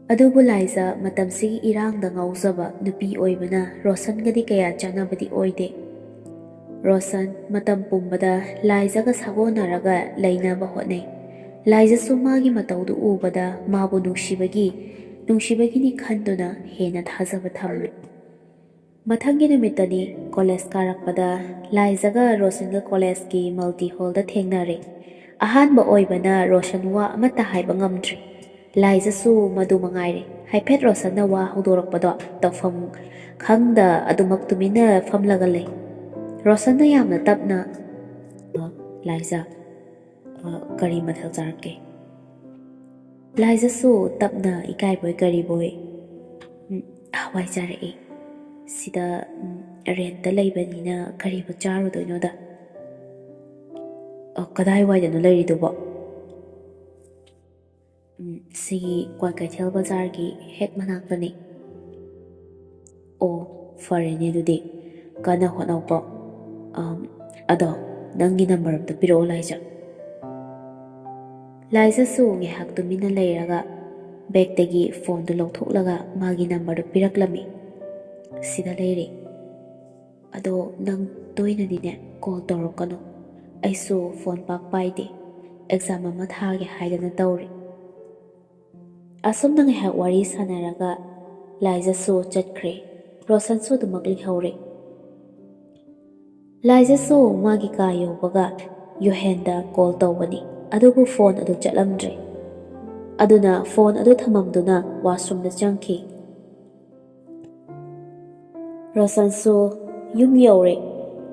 ꯑꯗꯨꯕꯨ ꯂꯥꯏꯖ ꯃꯇꯝꯁꯤꯒꯤ ꯏꯔꯥꯡꯗ ꯉꯥꯎꯖꯕ ꯅꯨꯄꯤ ꯑꯣꯏꯕꯅ ꯔꯣꯁꯟꯒꯗꯤ ꯀꯌꯥ ꯆꯥꯟꯅꯕꯗꯤ ꯑꯣꯏꯗꯦ꯫ ꯔꯣꯁꯟ ꯃꯇꯝ ꯄꯨꯝꯕꯗ ꯂꯥꯏꯖꯒ ꯁꯥꯒꯣꯟꯅꯔꯒ ꯂꯩꯅꯕ ꯍꯣꯠꯅꯩ꯫ ꯂꯥꯏꯖꯁꯨ ꯃꯥꯒꯤ ꯃꯇꯧꯗꯨ ꯎꯕꯗ ꯃꯥꯕꯨ ꯅꯨꯡꯁꯤꯕꯒꯤ, ꯅꯨꯡꯁꯤꯕꯒꯤꯅꯤ ꯈꯟꯗꯨꯅ ꯍꯦꯟꯅ ꯊꯥꯖꯕ ꯊꯝꯂꯤ꯫ ꯃꯊꯪꯒꯤ ꯅꯨꯃꯤꯠꯇꯅꯤ ꯀꯣꯂꯦꯖ ꯀꯥꯔꯛꯄꯗ ꯂꯥꯏꯖꯒ ꯔꯣꯁꯟꯒ ꯀꯣꯂꯦꯖꯀꯤ ꯃꯜꯇꯤ ꯍꯣꯜꯗ ꯊꯦꯡꯅꯔꯦ꯫ ꯑꯍꯥꯟꯕ ꯑꯣꯏꯕꯅ ꯔꯣꯁꯟ ꯋꯥ ꯑꯃꯠꯇ ꯍꯥꯏꯕ ꯉꯝꯗ꯭ꯔꯤ꯫ ꯂꯥꯏꯖꯁꯨ ꯃꯗꯨ ꯃꯉꯥꯏꯔꯦ꯫ ꯍꯥꯏꯐꯦꯠ ꯔꯣꯁꯟꯅ ꯋꯥ ꯍꯧꯗꯣꯔꯛꯄꯗꯣ ꯇꯧꯐꯝ ꯈꯪꯗ ꯑꯗꯨꯃꯛ ꯇꯨꯃꯤꯟꯅ ꯐꯝꯂꯒ ꯂꯩ꯫ ꯔꯣꯁꯟꯅ ꯌꯥꯝꯅ ꯇꯞꯅ, "ꯑ, ꯂꯥꯏꯖ, ꯑ, ꯀꯔꯤ ꯃꯊꯦꯜ ꯆꯥꯔꯛꯀꯦ?" ꯂꯥꯏꯖꯁꯨ ꯇꯞꯅ ꯏꯀꯥꯏꯕꯣꯏ ꯀꯔꯤꯕꯣꯏ, "ꯎꯝ, ꯍꯋꯥꯏ ꯆꯥꯔꯛꯑꯦ꯫ ꯁꯤꯗ, ꯎꯝ, ꯔꯦꯟꯇ ꯂꯩꯕꯅꯤꯅ ꯀꯔꯤꯕꯨ ꯆꯥꯔꯨꯗꯣꯏꯅꯣꯗ꯫ ꯑ, ꯀꯗꯥꯏꯋꯥꯏꯗꯅꯣ ꯂꯩꯔꯤꯗꯨꯕꯣ?" "ꯎꯝ, ꯁꯤꯒꯤ ꯀ꯭ꯋꯥꯀꯩꯊꯦꯜ ꯕꯖꯥꯔꯒꯤ ꯍꯦꯛ ꯃꯅꯥꯛꯇꯅꯤ꯫" "ꯑꯣ, "ꯐꯔꯦꯅꯦ, ꯑꯗꯨꯗꯤ ꯀꯟꯅ ꯍꯣꯠꯅꯧꯀꯣ꯫ ꯑꯝ, ꯑꯗꯣ ꯅꯪꯒꯤ ꯅꯝꯕꯔ ꯑꯝꯇ ꯄꯤꯔꯛꯑꯣ, ꯂꯥꯏꯖꯥ꯫" ꯂꯥꯏꯖꯥꯁꯨ ꯉꯥꯏꯍꯥꯛ ꯇꯨꯃꯤꯟꯅ ꯂꯩꯔꯒ ꯕꯦꯛꯇꯒꯤ ꯐꯣꯟꯗꯨ ꯂꯧꯊꯣꯛꯂꯒ ꯃꯥꯒꯤ ꯅꯝꯕꯔꯗꯨ ꯄꯤꯔꯛꯂꯝꯃꯤ꯫ "ꯁꯤꯗ ꯂꯩꯔꯦ꯫ ꯑꯗꯣ ꯅꯪ ꯇꯣꯏꯅꯗꯤꯅꯦ ꯀꯣꯜ ꯇꯧꯔꯛꯀꯅꯨ꯫ ꯑꯩꯁꯨ ꯐꯣꯟ ꯄꯥꯛ ꯄꯥꯏꯗꯦ꯫ ꯑꯦꯛꯖꯥꯝ ꯑꯃ ꯊꯥꯒꯦ ꯍꯥꯏꯗꯅ ꯇꯧꯔꯤ꯫" ꯑꯁꯨꯝꯅ ꯉꯥꯏꯍꯥꯛ ꯋꯥꯔꯤ ꯁꯥꯟꯅꯔꯒ ꯂꯥꯏꯖꯥꯁꯨ ꯆꯠꯈ꯭ꯔꯦ꯫ ꯔꯣꯁꯟꯁꯨ ꯑꯗꯨꯃꯛ ꯂꯩꯍꯧꯔꯦ꯫ ꯂꯥꯏꯖꯥꯁꯨ ꯃꯥꯒꯤ ꯀꯥ ꯌꯧꯕꯒ ꯌꯨꯍꯦꯟꯗ ꯀꯣꯜ ꯇꯧꯕꯅꯤ, ꯑꯗꯨꯕꯨ ꯐꯣꯟ ꯑꯗꯨ ꯆꯠꯂꯝꯗ꯭ꯔꯦ꯫ ꯑꯗꯨꯅ ꯐꯣꯟ ꯑꯗꯨ ꯊꯝꯃꯝꯗꯨꯅ ꯋꯥꯁꯔꯨꯝꯗ ꯆꯪꯈꯤ꯫ ꯔꯣꯁꯟꯁꯨ ꯌꯨꯝ ꯌꯧꯔꯦ꯫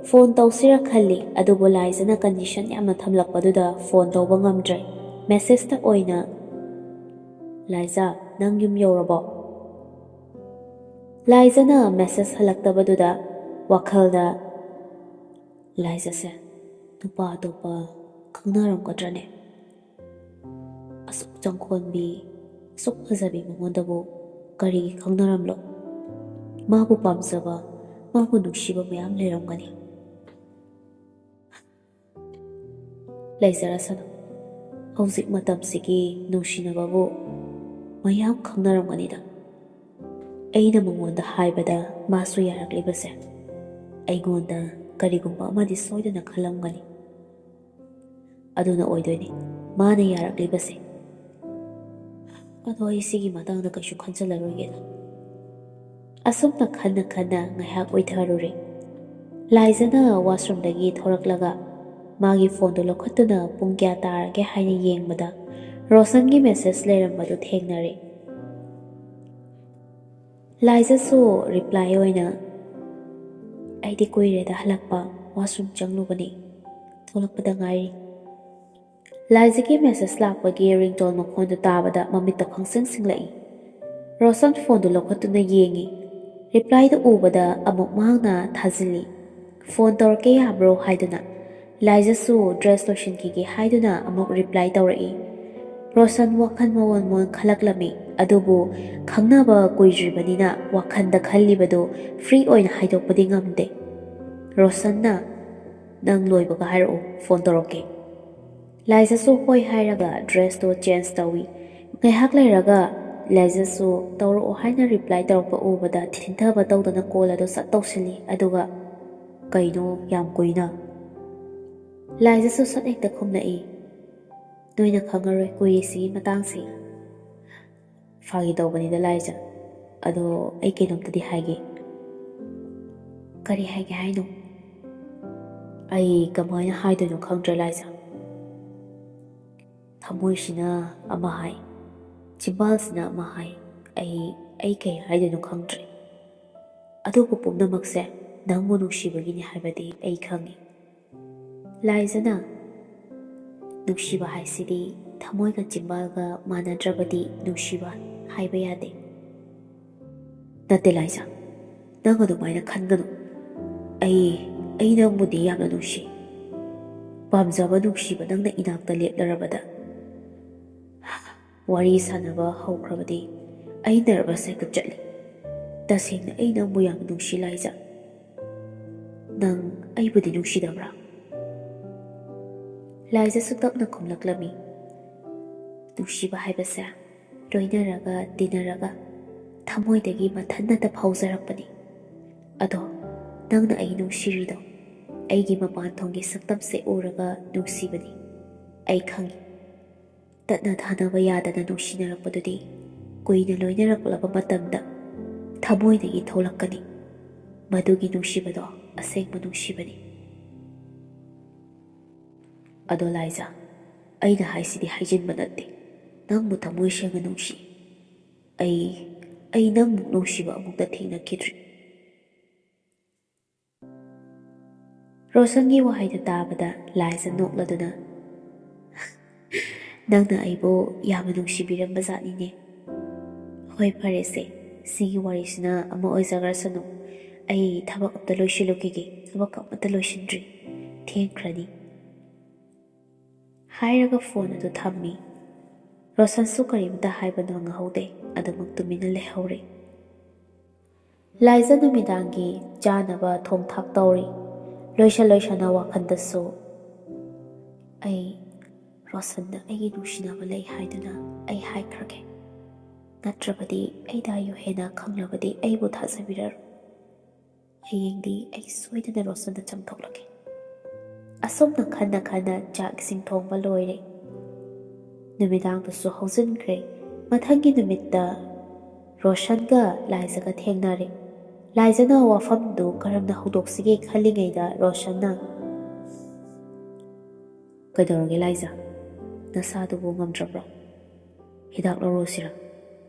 ꯐꯣꯟ ꯇꯧꯁꯤꯔ ꯈꯜꯂꯤ, ꯑꯗꯨꯕꯨ ꯂꯥꯏꯖꯥꯅ ꯀꯟꯗꯤꯁꯟ ꯌꯥꯝꯅ ꯊꯝꯂꯛꯄꯗꯨꯗ ꯐꯣꯟ ꯇꯧꯕ ꯉꯝꯗ꯭ꯔꯦ꯫ ꯃꯦꯁꯦꯖꯇ ꯑꯣꯏꯅ, "ꯂꯥꯏꯖꯥ, ꯅꯪ ꯌꯨꯝ ꯌꯧꯔꯕꯣ?" ꯂꯥꯏꯖꯥꯅ ꯃꯦꯁꯦꯖ ꯍꯜꯂꯛꯇꯕꯗꯨꯗ ꯋꯥꯈꯜꯗ, "ꯂꯥꯏꯖꯥꯁꯦ ꯅꯨꯄꯥ ꯑꯇꯣꯞꯄ ꯈꯪꯅꯔꯝꯒꯗ꯭ꯔꯅꯦ? ꯑꯁꯨꯛ ꯆꯪꯈꯣꯟꯕꯤ, ꯑꯁꯨꯛ ꯐꯖꯕꯤ ꯃꯉꯣꯟꯗꯕꯨ ꯀꯔꯤꯒꯤ ꯈꯪꯅꯔꯝꯂꯣ? ꯃꯥꯕꯨ ꯄꯥꯝꯖꯕ, ꯃꯥꯕꯨ ꯅꯨꯡꯁꯤꯕ ꯃꯌꯥꯝ ꯂꯩꯔꯝꯒꯅꯤ꯫" ꯂꯩꯖꯔꯁꯅꯨ꯫ ꯍꯧꯖꯤꯛ ꯃꯇꯝꯁꯤꯒꯤ ꯅꯨꯡꯁꯤꯅꯕꯕꯨ ꯃꯌꯥꯝ ꯈꯪꯅꯔꯝꯒꯅꯤꯗ꯫ ꯑꯩꯅ ꯃꯉꯣꯟꯗ ꯍꯥꯏꯕꯗ ꯃꯥꯁꯨ ꯌꯥꯔꯛꯂꯤꯕꯁꯦ, ꯑꯩꯉꯣꯟꯗ ꯀꯔꯤꯒꯨꯝꯕ ꯑꯃꯗꯤ ꯁꯣꯏꯗꯅ ꯈꯜꯂꯝꯒꯅꯤ꯫ ꯑꯗꯨꯅ ꯑꯣꯏꯗꯣꯏꯅꯤ ꯃꯥꯅ ꯌꯥꯔꯛꯂꯤꯕꯁꯦ꯫ ꯑꯗꯣ ꯑꯩ ꯁꯤꯒꯤ ꯃꯇꯥꯡꯗ ꯀꯩꯁꯨ ꯈꯟꯖꯜꯂꯔꯣꯏꯒꯦꯗ꯫ ꯑꯁꯨꯝꯅ ꯈꯟꯅ ꯈꯟꯅ ꯉꯥꯏꯍꯥꯛ ꯑꯣꯏꯊꯔꯨꯔꯦ꯫ ꯂꯥꯏꯖꯥꯅ ꯋꯥꯁꯔꯨꯝꯗꯒꯤ ꯊꯣꯔꯛꯂꯒ ꯃꯥꯒꯤ ꯐꯣꯟꯗꯨ ꯂꯧꯈꯠꯇꯨꯅ ꯄꯨꯡ ꯀꯌꯥ ꯇꯥꯔꯒꯦ ꯍꯥꯏꯅ ꯌꯦꯡꯕꯗ ꯔꯣꯁꯟꯒꯤ ꯃꯦꯁꯦꯖ ꯂꯩꯔꯝꯕꯗꯨ ꯊꯦꯡꯅꯔꯦ꯫ ꯂꯥꯏꯖꯥꯁꯨ ꯔꯤꯄ꯭ꯂꯥꯏ ꯑꯣꯏꯅ, "ꯑꯩꯗꯤ ꯀꯨꯏꯔꯦꯗ ꯍꯜꯂꯛꯄ, ꯋꯥꯁꯔꯨꯝ ꯆꯪꯂꯨꯕꯅꯤ, ꯊꯣꯛꯂꯛꯄꯗ ꯉꯥꯏꯔꯤ꯫" ꯂꯥꯏꯖꯥꯒꯤ ꯃꯦꯁꯦꯖ ꯂꯥꯛꯄꯒꯤ ꯔꯤꯡꯇꯣꯟ ꯃꯈꯣꯟꯗꯨ ꯇꯥꯕꯗ ꯃꯃꯤꯠꯇꯣ ꯈꯪꯁꯤꯡ ꯁꯤꯡꯂꯛꯏ꯫ ꯔꯣꯁꯟ ꯐꯣꯟꯗꯨ ꯂꯧꯈꯠꯇꯨꯅ ꯌꯦꯡꯉꯤ꯫ ꯔꯤꯄ꯭ꯂꯥꯏꯗꯨ ꯎꯕꯗ ꯑꯃꯨꯛ ꯃꯍꯥꯛꯅ ꯊꯥꯖꯤꯜꯂꯤ, "ꯐꯣꯟ ꯇꯧꯔꯛꯀꯦ ꯌꯥꯕ꯭ꯔꯣ?" ꯍꯥꯏꯗꯨꯅ꯫ ꯂꯥꯏꯖꯥꯁꯨ ꯗ꯭ꯔꯦꯁ ꯂꯣꯏꯁꯤꯟꯈꯤꯒꯦ ꯍꯥꯏꯗꯨꯅ ꯑꯃꯨꯛ ꯔꯤꯄ꯭ꯂꯥꯏ ꯇꯧꯔꯛꯏ꯫ ꯔꯣꯁꯟ ꯋꯥꯈꯜ ꯃꯑꯣꯟ ꯃꯑꯣꯟ ꯈꯜꯂꯛꯂꯝꯃꯤ꯫ ꯑꯗꯨꯕꯨ ꯈꯪꯅꯕ ꯀꯨꯏꯗ꯭ꯔꯤꯕꯅꯤꯅ ꯋꯥꯈꯜꯗ ꯈꯜꯂꯤꯕꯗꯨ ꯐ꯭ꯔꯤ ꯑꯣꯏꯅ ꯍꯥꯏꯗꯣꯛꯄꯗꯤ ꯉꯝꯗꯦ꯫ ꯔꯣꯁꯟꯅ, "ꯅꯪ ꯂꯣꯏꯕꯒ ꯍꯥꯏꯔꯛꯎ, ꯐꯣꯟ ꯇꯧꯔꯛꯀꯦ"꯫ ꯂꯥꯏꯖꯥꯁꯨ ꯍꯣꯏ ꯍꯥꯏꯔꯒ ꯗ꯭ꯔꯦꯁꯇꯣ ꯆꯦꯟꯖ ꯇꯧꯏ꯫ ꯉꯥꯏꯍꯥꯛ ꯂꯩꯔꯒ ꯂꯥꯏꯖꯥꯁꯨ ꯇꯧꯔꯛꯑꯣ ꯍꯥꯏꯅ ꯔꯤꯄ꯭ꯂꯥꯏ ꯇꯧꯔꯛꯄ ꯎꯕꯗ ꯊꯤꯟꯊꯕ ꯇꯧꯗꯅ ꯀꯣꯜ ꯑꯗꯨ ꯁꯠ ꯇꯧꯁꯤꯜꯂꯤ꯫ ꯑꯗꯨꯒ, "ꯀꯩꯅꯣ ꯌꯥꯝ ꯀꯨꯏꯅ?" ꯂꯥꯏꯖꯥꯁꯨ ꯁꯠ ꯍꯦꯛꯇ ꯈꯨꯝꯂꯛꯏ, "ꯅꯣꯏꯅ ꯈꯪꯉꯔꯣꯏ ꯀꯨꯏꯔꯤꯁꯤꯒꯤ ꯃꯇꯥꯡꯁꯤ"꯫ "ꯐꯥꯒꯤ ꯇꯧꯕꯅꯤꯗ ꯂꯥꯏꯖꯥ꯫ ꯑꯗꯣ ꯑꯩ ꯀꯩꯅꯣꯝꯇꯗꯤ ꯍꯥꯏꯒꯦ"꯫ "ꯀꯔꯤ ꯍꯥꯏꯒꯦ ꯍꯥꯏꯅꯣ?" "ꯑꯩ ꯀꯃꯥꯏꯅ ꯍꯥꯏꯗꯣꯏꯅꯣ ꯈꯪꯗ꯭ꯔꯦ ꯂꯥꯏꯖꯥ꯫ ꯊꯃꯣꯏꯁꯤꯅ ꯑꯃ ꯍꯥꯏ, ꯆꯤꯝꯕꯥꯜꯁꯤꯅ ꯑꯃ ꯍꯥꯏ꯫ ꯑꯩ, ꯑꯩ ꯀꯩ ꯍꯥꯏꯗꯣꯏꯅꯣ ꯈꯪꯗ꯭ꯔꯦ꯫ ꯑꯗꯨꯕꯨ ꯄꯨꯝꯅꯃꯛꯁꯦ ꯅꯪꯕꯨ ꯅꯨꯡꯁꯤꯕꯒꯤꯅꯤ ꯍꯥꯏꯕꯗꯤ ꯑꯩ ꯈꯪꯉꯤ"꯫ ꯂꯥꯏꯖꯥꯅ, "ꯅꯨꯡꯁꯤꯕ ꯍꯥꯏꯁꯤꯗꯤ ꯊꯃꯣꯏꯒ ꯆꯤꯝꯕꯥꯜꯒ ꯃꯥꯟꯅꯗ꯭ꯔꯕꯗꯤ ꯅꯨꯡꯁꯤꯕ ꯍꯥꯏꯕ ꯌꯥꯗꯦ"꯫ "ꯅꯠꯇꯦ ꯂꯥꯏꯖꯥ, ꯅꯪ ꯑꯗꯨꯃꯥꯏꯅ ꯈꯟꯒꯅꯨ꯫ ꯑꯩ, ꯑꯩ ꯅꯪꯕꯨꯗꯤ ꯌꯥꯝꯅ ꯅꯨꯡꯁꯤ꯫ ꯄꯥꯝꯖꯕ ꯅꯨꯡꯁꯤꯕ ꯅꯪꯅ ꯏꯅꯥꯛꯇ ꯂꯦꯞꯂꯔꯕꯗ ꯋꯥꯔꯤ ꯁꯥꯟꯅꯕ ꯍꯧꯈ꯭ꯔꯕꯗꯤ ꯑꯩ ꯅꯔꯚꯁ ꯍꯦꯛꯇ ꯆꯠꯂꯤ꯫ ꯇꯁꯦꯡꯅ ꯑꯩ ꯅꯪꯕꯨ ꯌꯥꯝ ꯅꯨꯡꯁꯤ ꯂꯥꯏꯖꯥ꯫ ꯅꯪ ꯑꯩꯕꯨꯗꯤ ꯅꯨꯡꯁꯤꯗꯕ꯭ꯔꯥ?" ꯂꯥꯏꯖꯥꯁꯨ ꯇꯞꯅ ꯈꯨꯝꯂꯛꯂꯝꯃꯤ, "ꯅꯨꯡꯁꯤꯕ ꯍꯥꯏꯕꯁꯦ ꯂꯣꯏꯅꯔꯒ ꯇꯤꯟꯅꯔꯒ ꯊꯃꯣꯏꯗꯒꯤ ꯃꯊꯟꯇ ꯐꯥꯎꯖꯔꯛꯄꯅꯤ꯫ ꯑꯗꯣ ꯅꯪꯅ ꯑꯩ ꯅꯨꯡꯁꯤꯔꯤꯗꯣ ꯑꯩꯒꯤ ꯃꯄꯥꯟ ꯊꯣꯡꯒꯤ ꯁꯛꯇꯝꯁꯦ ꯎꯔꯒ ꯅꯨꯡꯁꯤꯕꯅꯤ꯫ ꯑꯩ ꯈꯪꯏ, ꯇꯠꯅ ꯊꯥꯅꯕ ꯌꯥꯗꯅ ꯅꯨꯡꯁꯤꯅꯔꯛꯄꯗꯨꯗꯤ ꯀꯨꯏꯅ ꯂꯣꯏꯅꯔꯛꯂꯕ ꯃꯇꯝꯗ ꯊꯃꯣꯏꯗꯒꯤ ꯊꯣꯛꯂꯛꯀꯅꯤ꯫ ꯃꯗꯨꯒꯤ ꯅꯨꯡꯁꯤꯕꯗꯣ ꯑꯁꯦꯡꯕ ꯅꯨꯡꯁꯤꯕꯅꯤ"꯫ "ꯑꯗꯣ ꯂꯥꯏꯖꯥ, ꯑꯩꯅ ꯍꯥꯏꯁꯤꯗꯤ ꯍꯥꯏꯖꯤꯟꯕ ꯅꯠꯇꯦ꯫ ꯅꯪꯕꯨ ꯊꯃꯣꯏ ꯁꯦꯡꯅ ꯅꯨꯡꯁꯤ꯫ ꯑꯩ, ꯑꯩ ꯅꯪꯃꯨꯛ ꯅꯨꯡꯁꯤꯕ ꯑꯃꯨꯛꯇ ꯊꯦꯡꯅꯈꯤꯗ꯭ꯔꯤ"꯫ ꯔꯣꯁꯟꯒꯤ ꯋꯥꯍꯩꯗꯨ ꯇꯥꯕꯗ ꯂꯥꯏꯖꯥ ꯅꯣꯛꯂꯗꯨꯅ, "ꯅꯪꯅ ꯑꯩꯕꯨ ꯌꯥꯝꯅ ꯅꯨꯡꯁꯤꯕꯤꯔꯝꯕ ꯖꯥꯠꯅꯤꯅꯦ꯫ ꯍꯣꯏ, ꯐꯔꯦꯁꯦ, ꯁꯤꯒꯤ ꯋꯥꯔꯤꯁꯤꯅ ꯑꯃ ꯑꯣꯏꯖꯈ꯭ꯔꯁꯅꯨ꯫ ꯑꯩ ꯊꯕꯛ ꯑꯝꯇ ꯂꯣꯏꯁꯤꯜꯂꯨꯈꯤꯒꯦ, ꯊꯕꯛ ꯑꯃꯠꯇ ꯂꯣꯏꯁꯤꯟꯗ꯭ꯔꯤ꯫ ꯊꯦꯡꯈ꯭ꯔꯅꯤ"꯫ ꯍꯥꯏꯔꯒ ꯐꯣꯟ ꯑꯗꯨ ꯊꯝꯃꯤ꯫ ꯔꯣꯁꯟꯁꯨ ꯀꯔꯤꯝꯇ ꯍꯥꯏꯕ ꯅꯪꯍꯧꯗꯦ, ꯑꯗꯨꯃꯛ ꯇꯨꯃꯤꯟꯅ ꯂꯩꯍꯧꯔꯦ꯫ ꯂꯥꯏꯖ ꯅꯨꯃꯤꯗꯥꯡꯒꯤ ꯆꯥꯅꯕ ꯊꯣꯡ ꯊꯥꯛ ꯇꯧꯔꯤ꯫ ꯂꯣꯏꯁ ꯂꯣꯏꯁꯅ ꯋꯥꯈꯜꯗꯁꯨ, "ꯑꯩ ꯔꯣꯁꯟꯗ ꯑꯩꯒꯤ ꯅꯨꯡꯁꯤꯅꯕ ꯂꯩ ꯍꯥꯏꯗꯨꯅ ꯑꯩ ꯍꯥꯏꯈ꯭ꯔꯒꯦ꯫ ꯅꯠꯇ꯭ꯔꯕꯗꯤ ꯑꯩꯗ ꯌꯨꯍꯦꯟꯅ ꯈꯪꯂꯕꯗꯤ ꯑꯩꯕꯨ ꯊꯥꯖꯕꯤꯔꯔꯣꯏ꯫ ꯍꯌꯦꯡꯗꯤ ꯑꯩ ꯁꯣꯏꯗꯅ ꯔꯣꯁꯟꯗ ꯆꯪꯊꯣꯛꯂꯒꯦ꯫" ꯑꯁꯨꯝꯅ ꯈꯟꯅ ꯈꯟꯅ ꯆꯥꯛ ꯏꯁꯤꯡ ꯊꯣꯡꯕ ꯂꯣꯏꯔꯦ꯫ ꯅꯨꯃꯤꯗꯥꯡꯗꯨꯁꯨ ꯍꯧꯖꯤꯟꯈ꯭ꯔꯦ꯫ ꯃꯊꯪꯒꯤ ꯅꯨꯃꯤꯠꯇ ꯔꯣꯁꯟꯒ ꯂꯥꯏꯖꯒ ꯊꯦꯡꯅꯔꯦ꯫ ꯂꯥꯏꯖꯅ ꯋꯥꯐꯝꯗꯨ ꯀꯔꯝꯅ ꯍꯧꯗꯣꯛꯁꯤꯒꯦ ꯈꯜꯂꯤꯉꯩꯗ ꯔꯣꯁꯟꯅ, "ꯀꯩꯗꯧꯔꯒꯦ ꯂꯥꯏꯖ? ꯅꯁꯥꯗꯨꯕꯨ ꯉꯝꯗ꯭ꯔꯕ꯭ꯔꯣ? ꯍꯤꯗꯥꯛ ꯂꯧꯔꯨꯁꯤꯔꯥ?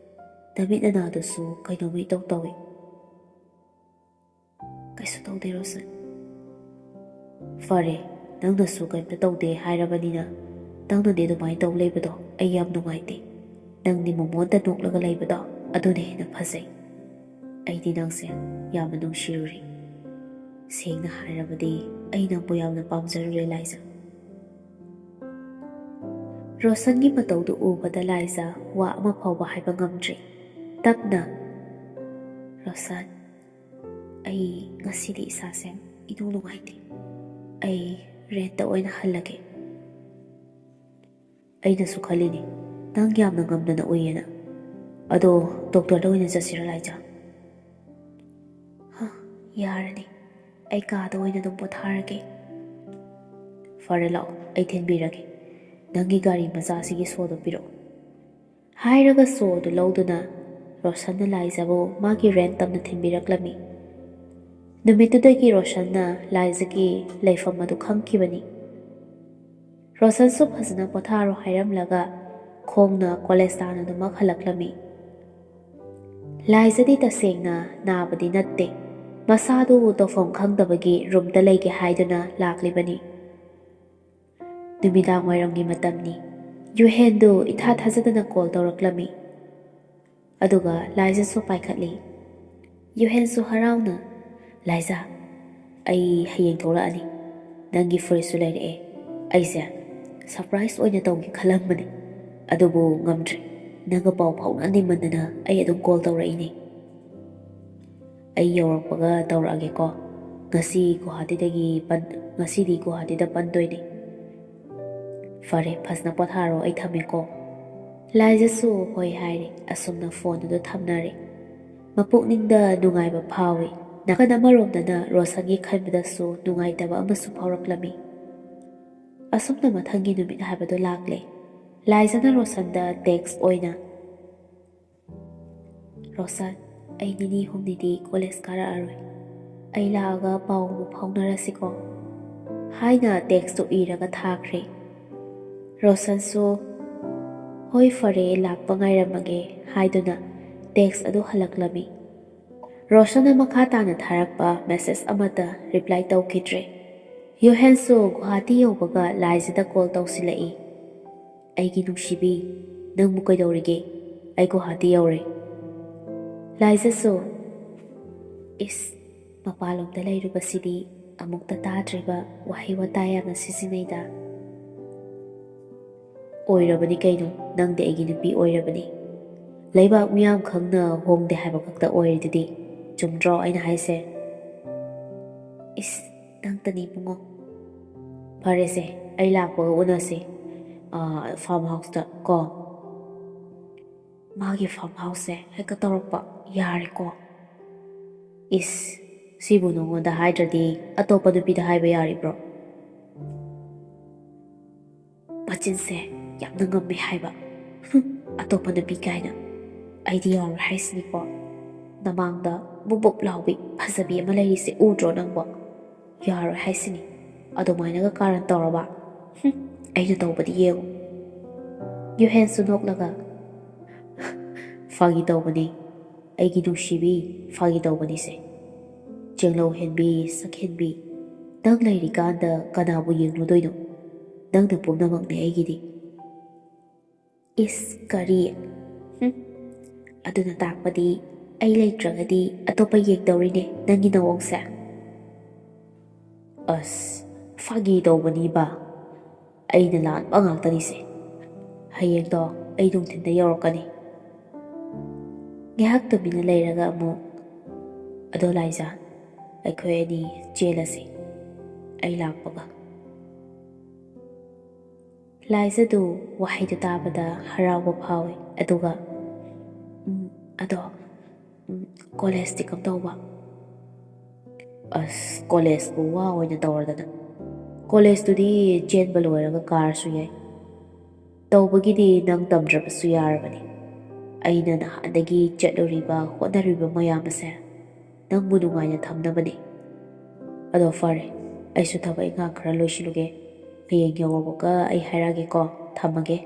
ꯅꯃꯤꯠ ꯅꯅꯥꯗꯨꯁꯨ ꯀꯩꯅꯣꯝꯃ ꯏꯇꯧ ꯇꯧꯏ꯫" "ꯀꯩꯁꯨ ꯇꯧꯗꯦ ꯔꯣꯁꯟ꯫" "ꯐꯔꯦ, ꯅꯪꯅꯁꯨ ꯀꯩꯝꯇ ꯇꯧꯗꯦ ꯍꯥꯏꯔꯕꯅꯤꯅ, ꯅꯪꯅꯗꯤ ꯑꯗꯨꯃꯥꯏꯅ ꯇꯧ ꯂꯩꯕꯗꯣ ꯑꯩ ꯌꯥꯝ ꯅꯨꯡꯉꯥꯏꯇꯦ꯫ ꯅꯪꯗꯤ ꯃꯣꯃꯣꯟꯇ ꯅꯣꯛꯂꯒ ꯂꯩꯕꯗꯣ ꯑꯗꯨꯅ ꯍꯦꯟꯅ ꯐꯖꯩ꯫ ꯑꯩꯗꯤ ꯅꯪꯁꯦ ꯌꯥꯝꯅ ꯅꯨꯡꯁꯤꯔꯨꯔꯦ꯫ ꯁꯦꯡꯅ ꯍꯥꯏꯔꯕꯗꯤ ꯑꯩ ꯅꯪꯕꯨ ꯌꯥꯝꯅ ꯄꯥꯝꯖꯔꯨꯔꯦ ꯂꯥꯏꯖ꯫" ꯔꯣꯁꯟꯒꯤ ꯃꯇꯧꯗꯨ ꯎꯕꯗ ꯂꯥꯏꯖ ꯋꯥ ꯑꯃ ꯐꯥꯎꯕ ꯍꯥꯏꯕ ꯉꯝꯗ꯭ꯔꯦ꯫ ꯇꯞꯅ, "ꯔꯣꯁꯟ, ꯑꯩ ꯉꯁꯤꯗꯤ ꯏꯁꯥꯁꯦ ꯏꯅꯨꯡ ꯅꯨꯡꯉꯥꯏꯇꯦ꯫ ꯑꯩ ꯔꯦꯟꯠꯇ ꯑꯣꯏꯅ ꯍꯜꯂꯒꯦ꯫" "ꯑꯩꯅꯁꯨ ꯈꯜꯂꯤꯅꯤ, ꯅꯪ ꯌꯥꯝꯅ ꯉꯝꯗꯅ ꯎꯏꯌꯦꯅ꯫ ꯑꯗꯣ ꯗꯣꯛꯇꯔꯗ ꯑꯣꯏꯅ ꯆꯠꯁꯤꯔ ꯂꯥꯏꯖ?" "ꯍ, ꯌꯥꯔꯅꯤ꯫ ꯑꯩ ꯀꯥꯗ ꯑꯣꯏꯅ ꯑꯗꯨꯝ ꯄꯣꯊꯥꯔꯒꯦ꯫" "ꯐꯔꯦ, ꯂꯥꯛꯑꯣ, ꯑꯩ ꯊꯤꯟꯕꯤꯔꯒꯦ꯫ ꯅꯪꯒꯤ ꯒꯥꯔꯤ ꯃꯆꯥꯁꯤꯒꯤ ꯁꯣꯗꯣ ꯄꯤꯔꯛꯑꯣ꯫" ꯍꯥꯏꯔꯒ ꯁꯣ ꯑꯗꯨ ꯂꯧꯗꯨꯅ ꯔꯣꯁꯟꯅ ꯂꯥꯏꯖꯕꯨ ꯃꯥꯒꯤ ꯔꯦꯟꯠ ꯇꯝꯅ ꯊꯤꯟꯕꯤꯔꯛꯂꯝꯃꯤ꯫ ꯅꯨꯃꯤꯠꯇꯨꯗꯒꯤ ꯔꯣꯁꯟꯅ ꯂꯥꯏꯖꯒꯤ ꯂꯩꯐꯝ ꯑꯗꯨ ꯈꯪꯈꯤꯕꯅꯤ꯫ ꯔꯣꯁꯟꯁꯨ ꯐꯖꯅ ꯄꯣꯊꯥꯔꯣ ꯍꯥꯏꯔꯝꯂꯒ ꯈꯣꯡꯅ ꯀꯣꯂꯦꯖ ꯇꯥꯟꯅꯗꯨꯃꯛ ꯍꯜꯂꯛꯂꯝꯃꯤ꯫ ꯂꯥꯏꯖꯗꯤ ꯇꯁꯦꯡꯅ ꯅꯥꯕꯗꯤ ꯅꯠꯇꯦ, ꯃꯁꯥꯗꯨ ꯇꯧꯐꯝ ꯈꯪꯗꯕꯒꯤ ꯔꯨꯝꯗ ꯂꯩꯒꯦ ꯍꯥꯏꯗꯨꯅ ꯂꯥꯛꯂꯤꯕꯅꯤ꯫ ꯅꯨꯃꯤꯗꯥꯡ ꯋꯥꯏꯔꯝꯒꯤ ꯃꯇꯝꯅꯤ꯫ ꯌꯨꯍꯦꯟꯗꯨ ꯏꯊꯥ ꯊꯥꯖꯗꯅ ꯀꯣꯜ ꯇꯧꯔꯛꯂꯝꯃꯤ꯫ ꯑꯗꯨꯒ ꯂꯥꯏꯖꯁꯨ ꯄꯥꯏꯈꯠꯂꯤ꯫ ꯌꯨꯍꯦꯟꯁꯨ ꯍꯔꯥꯎꯅ, "ꯂꯥꯏꯖ, ꯑꯩ ꯍꯌꯦꯡ ꯊꯣꯛꯂꯛꯑꯅꯤ꯫ ꯅꯪꯒꯤ ꯐꯨꯔꯤꯠꯁꯨ ꯂꯩꯔꯛꯑꯦ꯫ ꯑꯩꯁꯦ ꯁꯔꯄ꯭ꯔꯥꯏꯖ ꯑꯣꯏꯅ ꯇꯧꯒꯦ ꯈꯜꯂꯝꯕꯅꯦ꯫" ꯑꯗꯨꯕꯨ ꯉꯝꯗ꯭ꯔꯦ꯫ ꯅꯪꯒ ꯄꯥꯎ ꯐꯥꯎꯅꯅꯤꯡꯃꯟꯗꯅ ꯑꯩ ꯑꯗꯨꯝ ꯀꯣꯜ ꯇꯧꯔꯛꯏꯅꯦ꯫ ꯑꯩ ꯌꯧꯔꯛꯄꯒ ꯇꯧꯔꯛꯑꯒꯦꯀꯣ꯫ ꯉꯁꯤ ꯒꯨꯋꯥꯍꯥꯇꯤꯗꯒꯤ ꯄꯟ-, ꯉꯁꯤꯗꯤ ꯒꯨꯋꯥꯍꯥꯇꯤꯗ ꯄꯟꯗꯣꯏꯅꯦ꯫ ꯐꯔꯦ, ꯐꯖꯅ ꯄꯣꯊꯥꯔꯣ, ꯑꯩ ꯊꯝꯃꯦꯀꯣ꯫ ꯂꯥꯏꯖꯁꯨ ꯍꯣꯏ ꯍꯥꯏꯔꯦ꯫ ꯑꯁꯨꯝꯅ ꯐꯣꯟ ꯑꯗꯨ ꯊꯝꯅꯔꯦ꯫ ꯃꯄꯨꯛꯅꯤꯡꯗ ꯅꯨꯡꯉꯥꯏꯕ ꯐꯥꯎꯏ꯫ ꯅꯥꯀꯟ ꯑꯃꯔꯣꯝꯗꯅ ꯔꯣꯁꯟꯒꯤ ꯈꯟꯕꯗꯁꯨ ꯅꯨꯡꯉꯥꯏꯇꯕ ꯑꯃꯁꯨ ꯐꯥꯎꯔꯛꯂꯝꯃꯤ꯫ ꯑꯁꯨꯝꯅ ꯃꯊꯪꯒꯤ ꯅꯨꯃꯤꯠ ꯍꯥꯏꯕꯗꯨ ꯂꯥꯛꯂꯦ꯫ ꯂꯥꯏꯖꯅ ꯔꯣꯁꯟꯗ ꯇꯦꯛꯁ ꯑꯣꯏꯅ, "ꯔꯣꯁꯟ, ꯑꯩ ꯅꯤꯅꯤ ꯍꯨꯝꯅꯤꯗꯤ ꯀꯣꯂꯦꯖ ꯀꯥꯔꯛꯑꯔꯣꯏ꯫ ꯑꯩ ꯂꯥꯛꯑꯒ ꯄꯥꯎ ꯑꯃꯨꯛ ꯐꯥꯎꯅꯔꯁꯤꯀꯣ?" ꯍꯥꯏꯅ ꯇꯦꯛꯁꯇꯨ ꯏꯔꯒ ꯊꯥꯈ꯭ꯔꯦ꯫ ꯔꯣꯁꯟꯁꯨ, "ꯍꯣꯏ, ꯐꯔꯦ, ꯂꯥꯛꯄ ꯉꯥꯏꯔꯝꯃꯒꯦ" ꯍꯥꯏꯗꯨꯅ ꯇꯦꯛꯁ ꯑꯗꯨ ꯍꯜꯂꯛꯂꯝꯃꯤ꯫ ꯔꯣꯁꯟꯅ ꯃꯈꯥ ꯇꯥꯅ ꯊꯥꯔꯛꯄ ꯃꯦꯁꯦꯖ ꯑꯃꯠꯇ ꯔꯤꯄ꯭ꯂꯥꯏ ꯇꯧꯈꯤꯗ꯭ꯔꯦ꯫ ꯌꯨꯍꯦꯟꯁꯨ ꯒꯨꯋꯥꯍꯥꯇꯤ ꯌꯧꯕꯒ ꯂꯥꯏꯖꯗ ꯀꯣꯜ ꯇꯧꯁꯤꯜꯂꯛꯏ꯫ "ꯑꯩꯒꯤ ꯅꯨꯡꯁꯤꯕꯤ, ꯅꯪꯕꯨ ꯀꯩꯗꯧꯔꯤꯒꯦ? ꯑꯩ ꯒꯨꯋꯥꯍꯥꯇꯤ ꯌꯧꯔꯦ꯫" ꯂꯥꯏꯖꯁꯨ, "ꯏꯁ, ꯃꯄꯥꯟꯂꯣꯝꯗ ꯂꯩꯔꯨꯕꯁꯤꯗꯤ ꯑꯃꯨꯛꯇ ꯇꯥꯗ꯭ꯔꯤꯕ ꯋꯥꯍꯩ ꯋꯥꯇꯥ ꯌꯥꯝꯅ ꯁꯤꯖꯤꯟꯅꯩꯗ꯫" "ꯑꯣꯏꯔꯕꯅꯤ ꯀꯩꯅꯣ, ꯅꯪꯗꯤ ꯑꯩꯒꯤ ꯅꯨꯄꯤ ꯑꯣꯏꯔꯕꯅꯤ꯫ ꯂꯩꯕꯥꯛ ꯃꯤꯌꯥꯝ ꯈꯪꯅ ꯍꯣꯡꯗꯦ ꯍꯥꯏꯕ ꯈꯛꯇ ꯑꯣꯏꯔꯤꯗꯨꯗꯤ꯫ ꯆꯨꯝꯗ꯭ꯔꯣ ꯑꯩꯅ ꯍꯥꯏꯁꯦ?" "ꯏꯁ, ꯅꯪꯇꯅꯤ ꯏꯕꯨꯡꯉꯣ꯫" "ꯐꯔꯦꯁꯦ, ꯑꯩ ꯂꯥꯛꯄꯒ ꯎꯅꯁꯦ, ꯑꯥ, ꯐꯥꯔꯝ ꯍꯥꯎꯁꯇ ꯀꯣ꯫" ꯃꯥꯒꯤ ꯐꯥꯔꯝ ꯍꯥꯎꯁꯁꯦ ꯍꯦꯛꯇ ꯇꯧꯔꯛꯄ꯫ "ꯌꯥꯔꯦꯀꯣ?" "ꯏꯁ, ꯁꯤꯕꯨ ꯅꯉꯣꯟꯗ ꯍꯥꯏꯗ꯭ꯔꯗꯤ ꯑꯇꯣꯞꯄ ꯅꯨꯄꯤꯗ ꯍꯥꯏꯕ ꯌꯥꯔꯤꯕ꯭ꯔꯣ?" ꯃꯆꯤꯟꯁꯦ ꯌꯥꯝꯅ ꯉꯝꯃꯦ ꯍꯥꯏꯕ꯫ "ꯍꯨꯝ, ꯑꯇꯣꯞꯄ ꯅꯨꯄꯤ ꯀꯥꯏꯅ꯫ ꯑꯩꯗꯤ ꯌꯥꯔꯣꯏ ꯍꯥꯏꯁꯤꯅꯤꯀꯣ꯫ ꯅꯃꯥꯡꯗ ꯕꯨꯞ ꯕꯨꯞ ꯂꯥꯎꯕꯤ ꯐꯖꯕꯤ ꯑꯃ ꯂꯩꯔꯤꯁꯦ ꯎꯗ꯭ꯔꯣ ꯅꯪꯕꯣ? ꯌꯥꯔꯣꯏ ꯍꯥꯏꯁꯤꯅꯤ꯫ ꯑꯗꯨꯃꯥꯏꯅꯒ ꯀꯥꯔꯟ ꯇꯧꯔꯕ? ꯍꯨꯝ, ꯑꯩꯅ ꯇꯧꯕꯗꯤ ꯌꯦꯡꯉꯨ꯫" ꯌꯨꯍꯦꯟꯁꯨ ꯅꯣꯛꯂꯒ, "ꯐꯥꯒꯤ ꯇꯧꯕꯅꯤ, ꯑꯩꯒꯤ ꯅꯨꯡꯁꯤꯕꯤ, ꯐꯥꯒꯤ ꯇꯧꯕꯅꯤꯁꯦ꯫ ꯆꯦꯡꯂꯧ ꯍꯦꯟꯕꯤ, ꯁꯛ ꯍꯦꯟꯕꯤ, ꯅꯪ ꯂꯩꯔꯤꯀꯥꯟꯗ ꯀꯅꯥꯕꯨ ꯌꯦꯡꯂꯨꯗꯣꯏꯅꯣ? ꯅꯪꯅ ꯄꯨꯝꯅꯃꯛꯅꯦ ꯑꯩꯒꯤꯗꯤ꯫" "ꯏꯁ, ꯀꯔꯤ? ꯍꯨꯝ, ꯑꯗꯨꯅ ꯇꯥꯛꯄꯗꯤ ꯑꯩ ꯂꯩꯇ꯭ꯔꯒꯗꯤ ꯑꯇꯣꯞꯄ ꯌꯦꯡꯗꯧꯔꯤꯅꯦ ꯅꯪꯒꯤ ꯅꯑꯣꯡꯁꯦ꯫" "ꯑꯁ, ꯐꯥꯒꯤ ꯇꯧꯕꯅꯤꯕ꯫ ꯑꯩꯅ ꯂꯥꯟꯕ ꯉꯥꯛꯇꯅꯤꯁꯦ꯫ ꯍꯌꯦꯡꯗꯣ ꯑꯩ ꯅꯨꯡꯊꯤꯟꯗ ꯌꯧꯔꯛꯀꯅꯤ꯫ ꯉꯥꯏꯍꯥꯛ ꯇꯨꯃꯤꯟꯅ ꯂꯩꯔꯒ ꯑꯃꯨꯛ, "ꯑꯗꯣ ꯂꯥꯏꯖꯥ, ꯑꯩꯈꯣꯏ ꯑꯅꯤ ꯆꯦꯜꯂꯁꯤ꯫ ꯑꯩ ꯂꯥꯛꯄꯒ꯫" ꯂꯥꯏꯖꯥꯗꯨ ꯋꯥꯍꯩꯗꯨ ꯇꯥꯕꯗ ꯍꯔꯥꯎꯕ ꯐꯥꯎꯏ, ꯑꯗꯨꯒ, "ꯎꯝ, ꯑꯗꯣ, ꯎꯝ, ꯀꯣꯂꯦꯖꯇꯤ ꯀꯝꯗꯧꯕ?" "ꯑꯁ, ꯀꯣꯂꯦꯖꯄꯨ ꯋꯥ ꯑꯣꯏꯅ ꯇꯧꯔꯗꯅ꯫ ꯀꯣꯂꯦꯖꯇꯨꯗꯤ ꯆꯦꯟꯕ ꯂꯣꯏꯔꯒ ꯀꯥꯔꯁꯨ ꯌꯥꯏ꯫ ꯇꯧꯕꯒꯤꯗꯤ ꯅꯪ ꯇꯝꯗ꯭ꯔꯕꯁꯨ ꯌꯥꯔꯕꯅꯤ꯫ ꯑꯩꯅ ꯅꯍꯥꯟꯗꯒꯤ ꯆꯠꯂꯨꯔꯤꯕ, ꯍꯣꯠꯅꯔꯤꯕ ꯃꯌꯥꯝ ꯑꯁꯦ ꯅꯪꯕꯨ ꯅꯨꯡꯉꯥꯏꯅ ꯊꯝꯅꯕꯅꯤ꯫ ꯑꯗꯣ ꯐꯔꯦ, ꯑꯩꯁꯨ ꯊꯕꯛ ꯏꯪꯈꯥꯡ ꯈꯔ ꯂꯣꯏꯁꯤꯜꯂꯨꯒꯦ꯫ ꯍꯌꯦꯡ ꯌꯧꯔꯛꯄꯒ ꯑꯩ ꯍꯥꯏꯔꯛꯑꯒꯦꯀꯣ꯫ ꯊꯝꯃꯒꯦ꯫"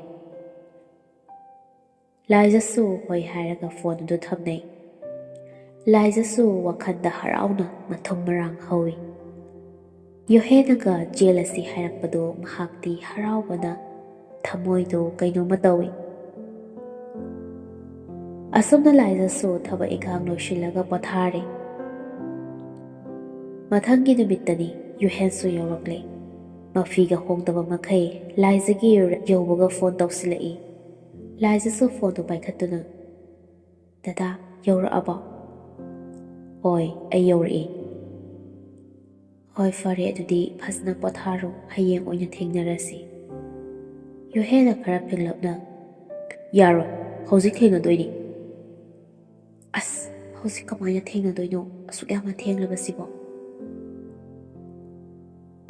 ꯂꯥꯏꯖꯥꯁꯨ ꯍꯣꯏ ꯍꯥꯏꯔꯒ ꯐꯣꯟ ꯑꯗꯨ ꯊꯝꯅꯩ꯫ ꯂꯥꯏꯖꯥꯁꯨ ꯋꯥꯈꯜꯗ ꯍꯔꯥꯎꯅ ꯃꯊꯨꯝ ꯃꯔꯥꯡ ꯍꯧꯏ꯫ ꯌꯨꯍꯦꯟꯅꯒ ꯆꯦꯜꯂꯁꯤ ꯍꯥꯏꯔꯛꯄꯗꯨ ꯃꯍꯥꯛꯇꯤ ꯍꯔꯥꯎꯕꯅ ꯊꯃꯣꯏꯗꯨ ꯀꯩꯅꯣꯝꯃ ꯇꯧꯏ꯫ ꯑꯁꯨꯝꯅ ꯂꯥꯏꯖꯥꯁꯨ ꯊꯕꯛ ꯏꯪꯈꯥꯡ ꯂꯣꯏꯁꯤꯜꯂꯒ ꯄꯣꯊꯥꯔꯤ꯫ ꯃꯊꯪꯒꯤ ꯅꯨꯃꯤꯠꯇꯅꯤ꯫ ꯌꯨꯍꯦꯟꯁꯨ ꯌꯧꯔꯛꯂꯦ꯫ ꯃꯐꯤꯒ ꯍꯣꯡꯗꯕ ꯃꯈꯩ ꯂꯥꯏꯖꯥꯒꯤ ꯌꯨꯝ ꯌꯧꯕꯒ ꯐꯣꯟ ꯇꯧꯁꯤꯜꯂꯛꯏ꯫ ꯂꯥꯏꯖꯥꯁꯨ ꯐꯣꯟꯗꯨ ꯄꯥꯏꯈꯠꯇꯨꯅ, "ꯗꯗꯥ, ꯌꯧꯔꯛꯑꯕꯣ?" "ꯍꯣꯏ, ꯑꯩ ꯌꯧꯔꯛꯑꯦ꯫" "ꯍꯣꯏ, ꯐꯔꯦ, ꯑꯗꯨꯗꯤ ꯐꯖꯅ ꯄꯣꯊꯥꯔꯣ, ꯍꯌꯦꯡ ꯑꯣꯏꯅ ꯊꯦꯡꯅꯔꯁꯤ꯫" ꯌꯨꯍꯦꯟꯅ ꯈꯔ ꯐꯤꯡꯂꯞꯅ, "ꯌꯥꯔꯣꯏ, ꯍꯧꯖꯤꯛ ꯊꯦꯡꯅꯗꯣꯏꯅꯤ꯫" "ꯑꯁ, ꯍꯧꯖꯤꯛ ꯀꯃꯥꯏꯅ ꯊꯦꯡꯅꯗꯣꯏꯅꯣ, ꯑꯁꯨꯛ ꯌꯥꯝꯅ ꯊꯦꯡꯂꯕꯁꯤꯕꯣ?"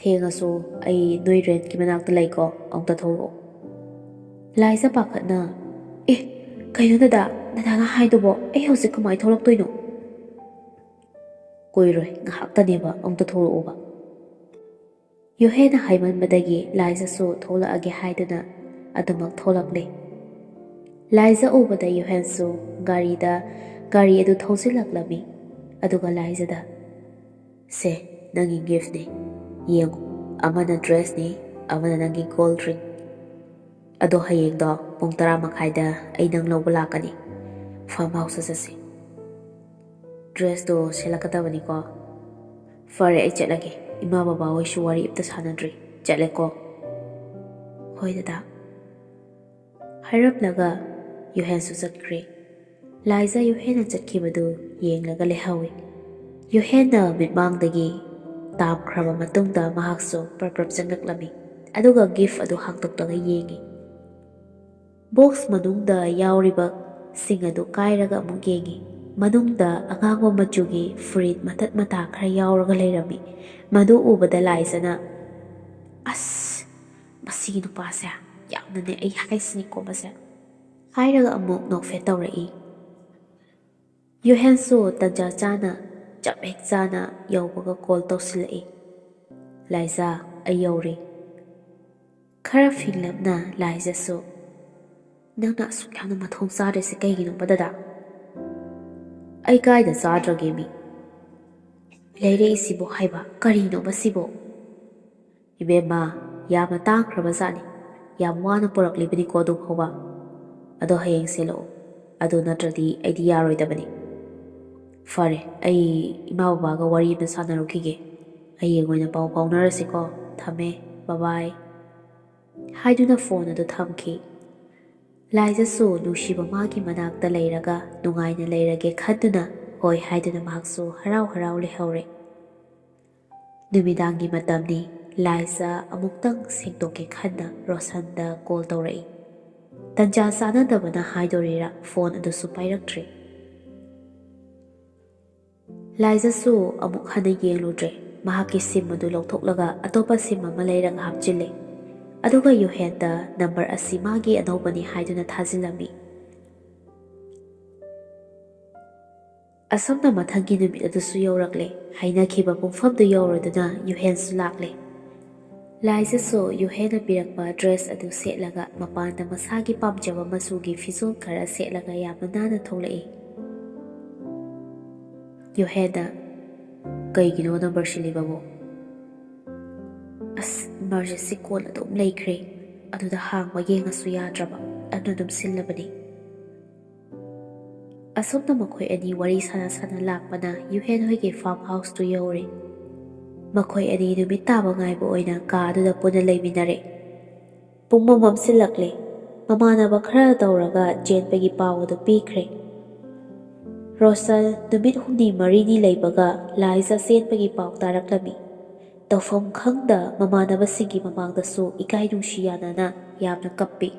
"ꯊꯦꯡꯉꯁꯨ ꯑꯩ ꯅꯣꯏ ꯔꯦꯟꯠꯀꯤ ꯃꯅꯥꯛꯇ ꯂꯩꯀꯣ, ꯑꯃꯨꯛꯇ ꯊꯣꯛꯂꯛꯑꯣ꯫" ꯂꯥꯏꯖꯥ ꯄꯥꯈꯠꯅ, "ꯑꯦ, ꯀꯩꯅꯣ ꯗꯗꯥ, ꯗꯗꯥꯅ ꯍꯥꯏꯗꯨꯕꯣ? ꯑꯩ ꯍꯧꯖꯤꯛ ꯀꯃꯥꯏꯅ ꯊꯣꯛꯂꯛꯇꯣꯏꯅꯣ?" "ꯀꯨꯏꯔꯣꯏ, ꯉꯥꯏꯍꯥꯛꯇꯅꯦꯕ, ꯑꯃꯨꯛꯇ ꯊꯣꯛꯂꯛꯑꯣꯕ꯫" ꯌꯨꯍꯦꯟꯅ ꯍꯥꯏꯃꯟꯕꯗꯒꯤ ꯂꯥꯏꯖꯥꯁꯨ ꯊꯣꯛꯂꯛꯑꯒꯦ ꯍꯥꯏꯗꯨꯅ ꯑꯗꯨꯃꯛ ꯊꯣꯛꯂꯛꯂꯦ꯫ ꯂꯥꯏꯖꯥ ꯎꯕꯗ ꯌꯨꯍꯦꯟꯁꯨ ꯒꯥꯔꯤꯗ, ꯒꯥꯔꯤ ꯑꯗꯨ ꯊꯧꯖꯤꯜꯂꯛꯂꯝꯃꯤ꯫ ꯑꯗꯨꯒ ꯂꯥꯏꯖꯥꯗ, "ꯁꯦ, ꯅꯪꯒꯤ ꯒꯤꯐꯅꯤ, ꯌꯦꯡꯉꯨ, ꯑꯃꯅ ꯗ꯭ꯔꯦꯁꯅꯤ, ꯑꯃꯅ ꯅꯪꯒꯤ ꯒꯣꯜ ꯔꯤꯡ꯫ ꯑꯗꯣ ꯍꯌꯦꯡꯗꯣ ꯄꯨꯡ ꯇꯔꯥ ꯃꯈꯥꯏꯗ ꯑꯩ ꯅꯪ ꯂꯧꯕ ꯂꯥꯛꯀꯅꯤ, ꯐꯥꯔꯝ ꯍꯥꯎꯁꯇ ꯆꯠꯁꯤ꯫ ꯗ꯭ꯔꯦꯁꯇꯣ ꯁꯦꯠꯂꯛꯀꯗꯕꯅꯤꯀꯣ꯫ ꯐꯔꯦ, ꯑꯩ ꯆꯠꯂꯒꯦ, ꯏꯃꯥ ꯕꯕꯥ ꯍꯣꯏꯁꯨ ꯋꯥꯔꯤ ꯑꯝꯇ ꯁꯥꯟꯅꯗ꯭ꯔꯤ, ꯆꯠꯂꯦꯀꯣ꯫" "ꯍꯣꯏ ꯗꯗꯥ꯫" ꯍꯥꯏꯔꯝꯂꯒ ꯌꯨꯍꯦꯟꯁꯨ ꯆꯠꯈ꯭ꯔꯦ꯫ ꯂꯥꯏꯖꯥ ꯌꯨꯍꯦꯟꯅ ꯆꯠꯈꯤꯕꯗꯨ ꯌꯦꯡꯂꯒ ꯂꯩꯍꯧꯏ꯫ ꯌꯨꯍꯦꯟꯅ ꯃꯤꯠꯃꯥꯡꯗꯒꯤ ꯇꯥꯝꯈ꯭ꯔꯕ ꯃꯇꯨꯡꯗ ꯃꯍꯥꯛꯁꯨ ꯄ꯭ꯔꯞ ꯄ꯭ꯔꯞ ꯆꯪꯂꯛꯂꯝꯃꯤ꯫ ꯑꯗꯨꯒ ꯒꯤꯐ ꯑꯗꯨ ꯍꯥꯡꯗꯣꯛꯂꯒ ꯌꯦꯡꯉꯤ꯫ ꯕꯣꯛꯁ ꯃꯅꯨꯡꯗ ꯌꯥꯎꯔꯤꯕ ꯁꯤꯡ ꯑꯗꯨ ꯀꯥꯏꯔꯒ ꯑꯃꯨꯛ ꯌꯦꯡꯉꯤ꯫ ꯃꯅꯨꯡꯗ ꯑꯉꯥꯡꯕ ꯃꯆꯨꯒꯤ ꯐꯨꯔꯤꯠ ꯃꯇꯠ ꯃꯇꯥ ꯈꯔ ꯌꯥꯎꯔꯒ ꯂꯩꯔꯝꯃꯤ꯫ ꯃꯗꯨ ꯎꯕꯗ ꯂꯥꯏꯖꯥꯅ, "ꯑꯁ, ꯃꯁꯤꯒꯤ ꯅꯨꯄꯥꯁꯦ ꯌꯥꯝꯅꯅꯦ, ꯑꯩ ꯍꯥꯏꯁꯤꯅꯤꯀꯣ ꯃꯁꯦ," ꯍꯥꯏꯔꯒ ꯑꯃꯨꯛ ꯅꯣꯛꯐꯦꯠ ꯇꯧꯔꯛꯏ꯫ ꯌꯨꯍꯦꯟꯁꯨ ꯇꯟꯖꯥ ꯆꯥꯅ, ꯆꯞ ꯍꯦꯛ ꯆꯥꯅ ꯌꯧꯕꯒ ꯀꯣꯜ ꯇꯧꯁꯤꯜꯂꯛꯏ꯫ "ꯂꯥꯏꯖꯥ, ꯑꯩ ꯌꯧꯔꯦ꯫" ꯈꯔ ꯐꯤꯡꯂꯞꯅ ꯂꯥꯏꯖꯥꯁꯨ, "ꯅꯪꯅ ꯑꯁꯨꯛ ꯌꯥꯝꯅ ꯃꯊꯣꯡ ꯆꯥꯗ꯭ꯔꯤꯁꯦ ꯀꯩꯒꯤꯅꯣꯕ ꯗꯗꯥ?" "ꯑꯩ ꯀꯥꯏꯗ ꯆꯥꯗ꯭ꯔꯒꯦ ꯃꯤ? ꯂꯩꯔꯛꯏꯁꯤꯕꯨ ꯍꯥꯏꯕ ꯀꯔꯤꯅꯣꯕ ꯁꯤꯕꯨ?" "ꯏꯕꯦꯝꯃ, ꯌꯥꯝꯅ ꯇꯥꯡꯈ꯭ꯔꯕ ꯖꯥꯠꯅꯤ꯫ ꯌꯥꯝ ꯋꯥꯅ ꯄꯨꯔꯛꯂꯤꯕꯅꯤꯀꯣ ꯑꯗꯨ ꯐꯥꯎꯕ꯫ ꯑꯗꯣ ꯍꯌꯦꯡ ꯁꯦꯠꯂꯛꯑꯣ꯫ ꯑꯗꯨ ꯅꯠꯇ꯭ꯔꯗꯤ ꯑꯩꯗꯤ ꯌꯥꯔꯣꯏꯗꯕꯅꯤ꯫ ꯐꯔꯦ, ꯑꯩ ꯏꯃꯥ ꯕꯕꯥꯒ ꯋꯥꯔꯤ ꯑꯃ ꯁꯥꯟꯅꯔꯨꯈꯤꯒꯦ꯫ ꯍꯌꯦꯡ ꯑꯣꯏꯅ ꯄꯥꯎ ꯐꯥꯎꯅꯔꯁꯤꯀꯣ꯫ ꯊꯝꯃꯦ꯫ ꯕꯥꯏ ꯕꯥꯏ," ꯍꯥꯏꯗꯨꯅ ꯐꯣꯟ ꯑꯗꯨ ꯊꯝꯈꯤ꯫ ꯂꯥꯏꯖꯥꯁꯨ ꯅꯨꯡꯁꯤꯕ ꯃꯥꯒꯤ ꯃꯅꯥꯛꯇ ꯂꯩꯔꯒ ꯅꯨꯡꯉꯥꯏꯅ ꯂꯩꯔꯒꯦ ꯈꯟꯗꯨꯅ ꯍꯣꯏ ꯍꯥꯏꯗꯨꯅ ꯃꯍꯥꯛꯁꯨ ꯍꯔꯥꯎ ꯍꯔꯥꯎ ꯂꯩꯍꯧꯔꯦ꯫ ꯅꯨꯃꯤꯗꯥꯡꯒꯤ ꯃꯇꯝꯅꯤ꯫ ꯂꯥꯏꯖꯥ ꯑꯃꯨꯛꯇꯪ ꯁꯦꯡꯗꯣꯛꯀꯦ ꯈꯟꯅ ꯔꯣꯁꯟꯗ ꯀꯣꯜ ꯇꯧꯔꯛꯏ꯫ ꯇꯟꯖꯥ ꯆꯥꯅꯗꯕꯅ ꯍꯥꯏꯗꯣꯔꯤꯔꯥ, ꯐꯣꯟ ꯑꯗꯨꯁꯨ ꯄꯥꯏꯔꯛꯇ꯭ꯔꯦ꯫ ꯂꯥꯏꯖꯥꯁꯨ ꯑꯃꯨꯛ ꯍꯟꯅ ꯌꯦꯡꯂꯨꯗ꯭ꯔꯦ꯫ ꯃꯍꯥꯛꯀꯤ ꯁꯤꯝ ꯑꯗꯨ ꯂꯧꯊꯣꯛꯂꯒ ꯑꯇꯣꯞꯄ ꯁꯤꯝ ꯑꯃ ꯂꯩꯔꯒ ꯍꯥꯞꯆꯤꯜꯂꯦ꯫ ꯑꯗꯨꯒ ꯌꯨꯍꯦꯟꯗ ꯅꯝꯕꯔ ꯑꯁꯤ ꯃꯥꯒꯤ ꯑꯅꯧꯕꯅꯤ ꯍꯥꯏꯗꯨꯅ ꯊꯥꯖꯤꯜꯂꯝꯃꯤ꯫ ꯑꯁꯨꯝꯅ ꯃꯊꯪꯒꯤ ꯅꯨꯃꯤꯠ ꯑꯗꯨꯁꯨ ꯌꯧꯔꯛꯂꯦ꯫ ꯍꯥꯏꯅꯈꯤꯕ ꯄꯨꯡꯐꯝꯗꯨ ꯌꯧꯔꯗꯨꯅ ꯌꯨꯍꯦꯟꯁꯨ ꯂꯥꯛꯂꯦ꯫ ꯂꯥꯏꯖꯥꯁꯨ ꯌꯨꯍꯦꯟꯅ ꯄꯤꯔꯛꯄ ꯗ꯭ꯔꯦꯁ ꯑꯗꯨ ꯁꯦꯠꯂꯒ ꯃꯄꯥꯟꯗ ꯃꯁꯥꯒꯤ ꯄꯥꯝꯖꯕ ꯃꯆꯨꯒꯤ ꯐꯤꯖꯣꯜ ꯈꯔ ꯁꯦꯠꯂꯒ ꯌꯥꯝꯅ ꯅꯥꯟꯅ ꯊꯣꯛꯂꯛꯏ꯫ ꯌꯨꯍꯦꯟꯅ, "ꯀꯩꯒꯤꯅꯣ ꯅꯝꯕꯔ ꯁꯤꯜꯂꯤꯕꯕꯨ?" "ꯑꯁ, ꯏꯃꯥꯔꯖꯦꯟꯁꯤ ꯀꯣꯜ ꯑꯗꯨꯝ ꯂꯩꯈ꯭ꯔꯦ, ꯑꯗꯨꯗ ꯍꯥꯡꯕ ꯌꯦꯡꯉꯁꯨ ꯌꯥꯗ꯭ꯔꯕ, ꯑꯗꯨꯅ ꯑꯗꯨꯝ ꯁꯤꯜꯂꯕꯅꯤ꯫" ꯑꯁꯨꯝꯅ ꯃꯈꯣꯏ ꯑꯅꯤ ꯋꯥꯔꯤ ꯁꯥꯟꯅ ꯁꯥꯟꯅ ꯂꯥꯛꯄꯅ ꯌꯨꯍꯦꯟ ꯍꯣꯏꯒꯤ ꯐꯥꯔꯝ ꯍꯥꯎꯁꯇꯨ ꯌꯧꯔꯦ꯫ ꯃꯈꯣꯏ ꯑꯅꯤ ꯅꯨꯃꯤꯠ ꯇꯥꯕ ꯉꯥꯏꯕ ꯑꯣꯏꯅ ꯀꯥ ꯑꯗꯨꯗ ꯄꯨꯟꯅ ꯂꯩꯃꯤꯟꯅꯔꯦ꯫ ꯄꯨꯡ ꯃꯝꯁꯤꯜꯂꯛꯂꯦ꯫ ꯃꯃꯥꯟꯅꯕ ꯈꯔ ꯇꯧꯔꯒ ꯆꯦꯟꯕꯒꯤ ꯄꯥꯎ ꯑꯗꯨ ꯄꯤꯈ꯭ꯔꯦ꯫ ꯔꯣꯁꯟ ꯅꯨꯃꯤꯠ ꯍꯨꯝꯅꯤ ꯃꯔꯤꯅꯤ ꯂꯩꯕꯒ ꯂꯥꯏꯖꯥ ꯆꯦꯟꯕꯒꯤ ꯄꯥꯎ ꯇꯥꯔꯛꯂꯝꯃꯤ꯫ ꯇꯧꯐꯝ ꯈꯪꯗ ꯃꯃꯥꯟꯅꯕꯁꯤꯡꯒꯤ ꯃꯃꯥꯡꯗꯁꯨ ꯏꯀꯥꯏ ꯅꯨꯡꯁꯤ ꯌꯥꯅꯅ ꯌꯥꯝꯅ ꯀꯞꯄꯤ꯫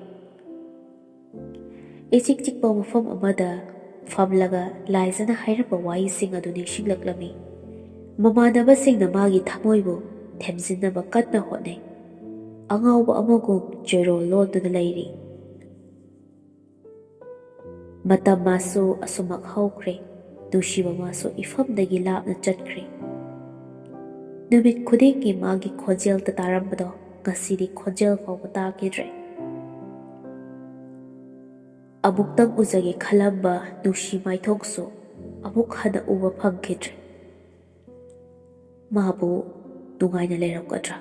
ꯏꯆꯤꯛ ꯆꯤꯛꯄ ꯃꯐꯝ ꯑꯃꯗ ꯐꯝꯂꯒ ꯂꯥꯏꯖꯥꯅ ꯍꯥꯏꯔꯝꯕ ꯋꯥꯍꯩꯁꯤꯡ ꯑꯗꯨ ꯅꯤꯡꯁꯤꯡꯂꯛꯂꯝꯃꯤ꯫ ꯃꯃꯥꯟꯅꯕꯁꯤꯡꯅ ꯃꯥꯒꯤ ꯊꯃꯣꯏꯕꯨ ꯊꯦꯝꯖꯤꯟꯅꯕ ꯀꯟꯅ ꯍꯣꯠꯅꯩ꯫ ꯑꯉꯥꯎꯕ ꯑꯃꯒꯨꯝ ꯆꯣꯏꯔꯣꯜ ꯂꯣꯟꯗꯨꯅ ꯂꯩꯔꯤ꯫ ꯃꯇꯝ ꯃꯥꯁꯨ ꯑꯁꯨꯝꯃꯛ ꯍꯧꯈ꯭ꯔꯦ꯫ ꯅꯨꯡꯁꯤꯕ ꯃꯥꯁꯨ ꯏꯐꯝꯗꯒꯤ ꯂꯥꯞꯅ ꯆꯠꯈ꯭ꯔꯦ꯫ ꯅꯨꯃꯤꯠ ꯈꯨꯗꯤꯡꯒꯤ ꯃꯥꯒꯤ ꯈꯣꯟꯖꯦꯜꯇ ꯇꯥꯔꯝꯕꯗꯣ ꯉꯁꯤꯗꯤ ꯈꯣꯟꯖꯦꯜ ꯐꯥꯎꯕ ꯇꯥꯈꯤꯗ꯭ꯔꯦ꯫ ꯑꯃꯨꯛꯇꯪ ꯎꯖꯒꯦ ꯈꯜꯂꯝꯕ ꯅꯨꯡꯁꯤ ꯃꯥꯏꯊꯣꯡꯁꯨ ꯑꯃꯨꯛ ꯍꯟꯅ ꯎꯕ ꯐꯪꯈꯤꯗ꯭ꯔꯦ꯫ ꯃꯥꯕꯨ ꯅꯨꯡꯉꯥꯏꯅ ꯂꯩꯔꯝꯒꯗ꯭ꯔꯥ?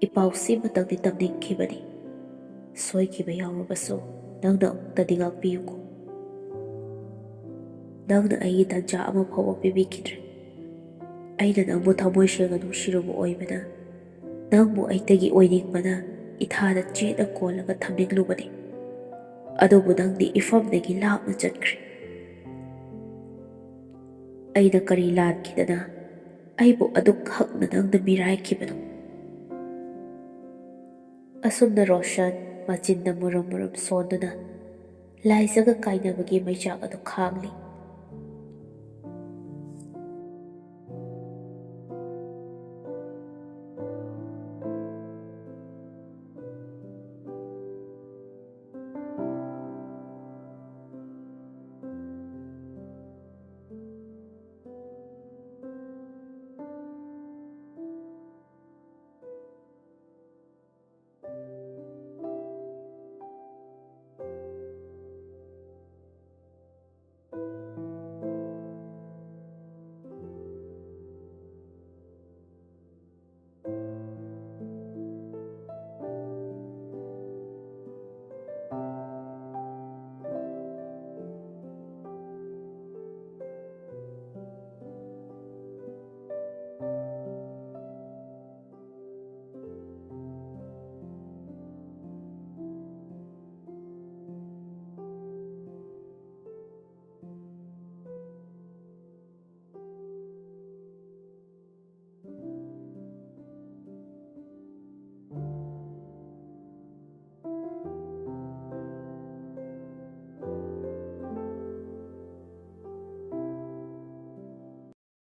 ꯏꯄꯥꯎꯁꯤꯃꯇꯪꯗꯤ ꯇꯝꯅꯤꯡꯈꯤꯕꯅꯤ꯫ ꯁꯣꯏꯈꯤꯕ ꯌꯥꯎꯔꯕꯁꯨ ꯅꯪꯅ ꯑꯃꯨꯛꯇꯗꯤ ꯉꯥꯛꯄꯤꯌꯨꯀꯣ꯫ ꯅꯪꯅ ꯑꯩꯒꯤ ꯇꯟꯖꯥ ꯑꯃ ꯐꯥꯎꯕ ꯄꯤꯕꯤꯈꯤꯗ꯭ꯔꯦ꯫ ꯑꯩꯅ ꯅꯪꯕꯨ ꯊꯃꯣꯏ ꯁꯦꯡꯅ ꯅꯨꯡꯁꯤꯔꯨꯕ ꯑꯣꯏꯕꯅ, ꯅꯪꯕꯨ ꯑꯩꯇꯒꯤ ꯑꯣꯏꯅꯤꯡꯕꯅ ꯏꯊꯥꯗ ꯆꯦꯠꯅ ꯀꯣꯜꯂꯒ ꯊꯝꯅꯤꯡꯂꯨꯕꯅꯤ꯫ ꯑꯗꯨꯕꯨ ꯅꯪꯗꯤ ꯏꯐꯝꯗꯒꯤ ꯂꯥꯞꯅ ꯆꯠꯈ꯭ꯔꯦ꯫ ꯑꯩꯅ ꯀꯔꯤ ꯂꯥꯟꯈꯤꯗꯅ ꯑꯩꯕꯨ ꯑꯗꯨꯛ ꯍꯛꯅ ꯅꯪꯅ ꯃꯤꯔꯥꯏꯈꯤꯕꯅꯣ? ꯑꯁꯨꯝꯅ ꯔꯣꯁꯟ ꯃꯆꯤꯟꯗ ꯃꯨꯔꯨꯝ ꯃꯨꯔꯨꯝ ꯁꯣꯟꯗꯨꯅ ꯂꯥꯏꯖꯒ ꯀꯥꯏꯅꯕꯒꯤ ꯃꯩꯆꯥꯛ ꯑꯗꯨ ꯈꯥꯡꯂꯤ꯫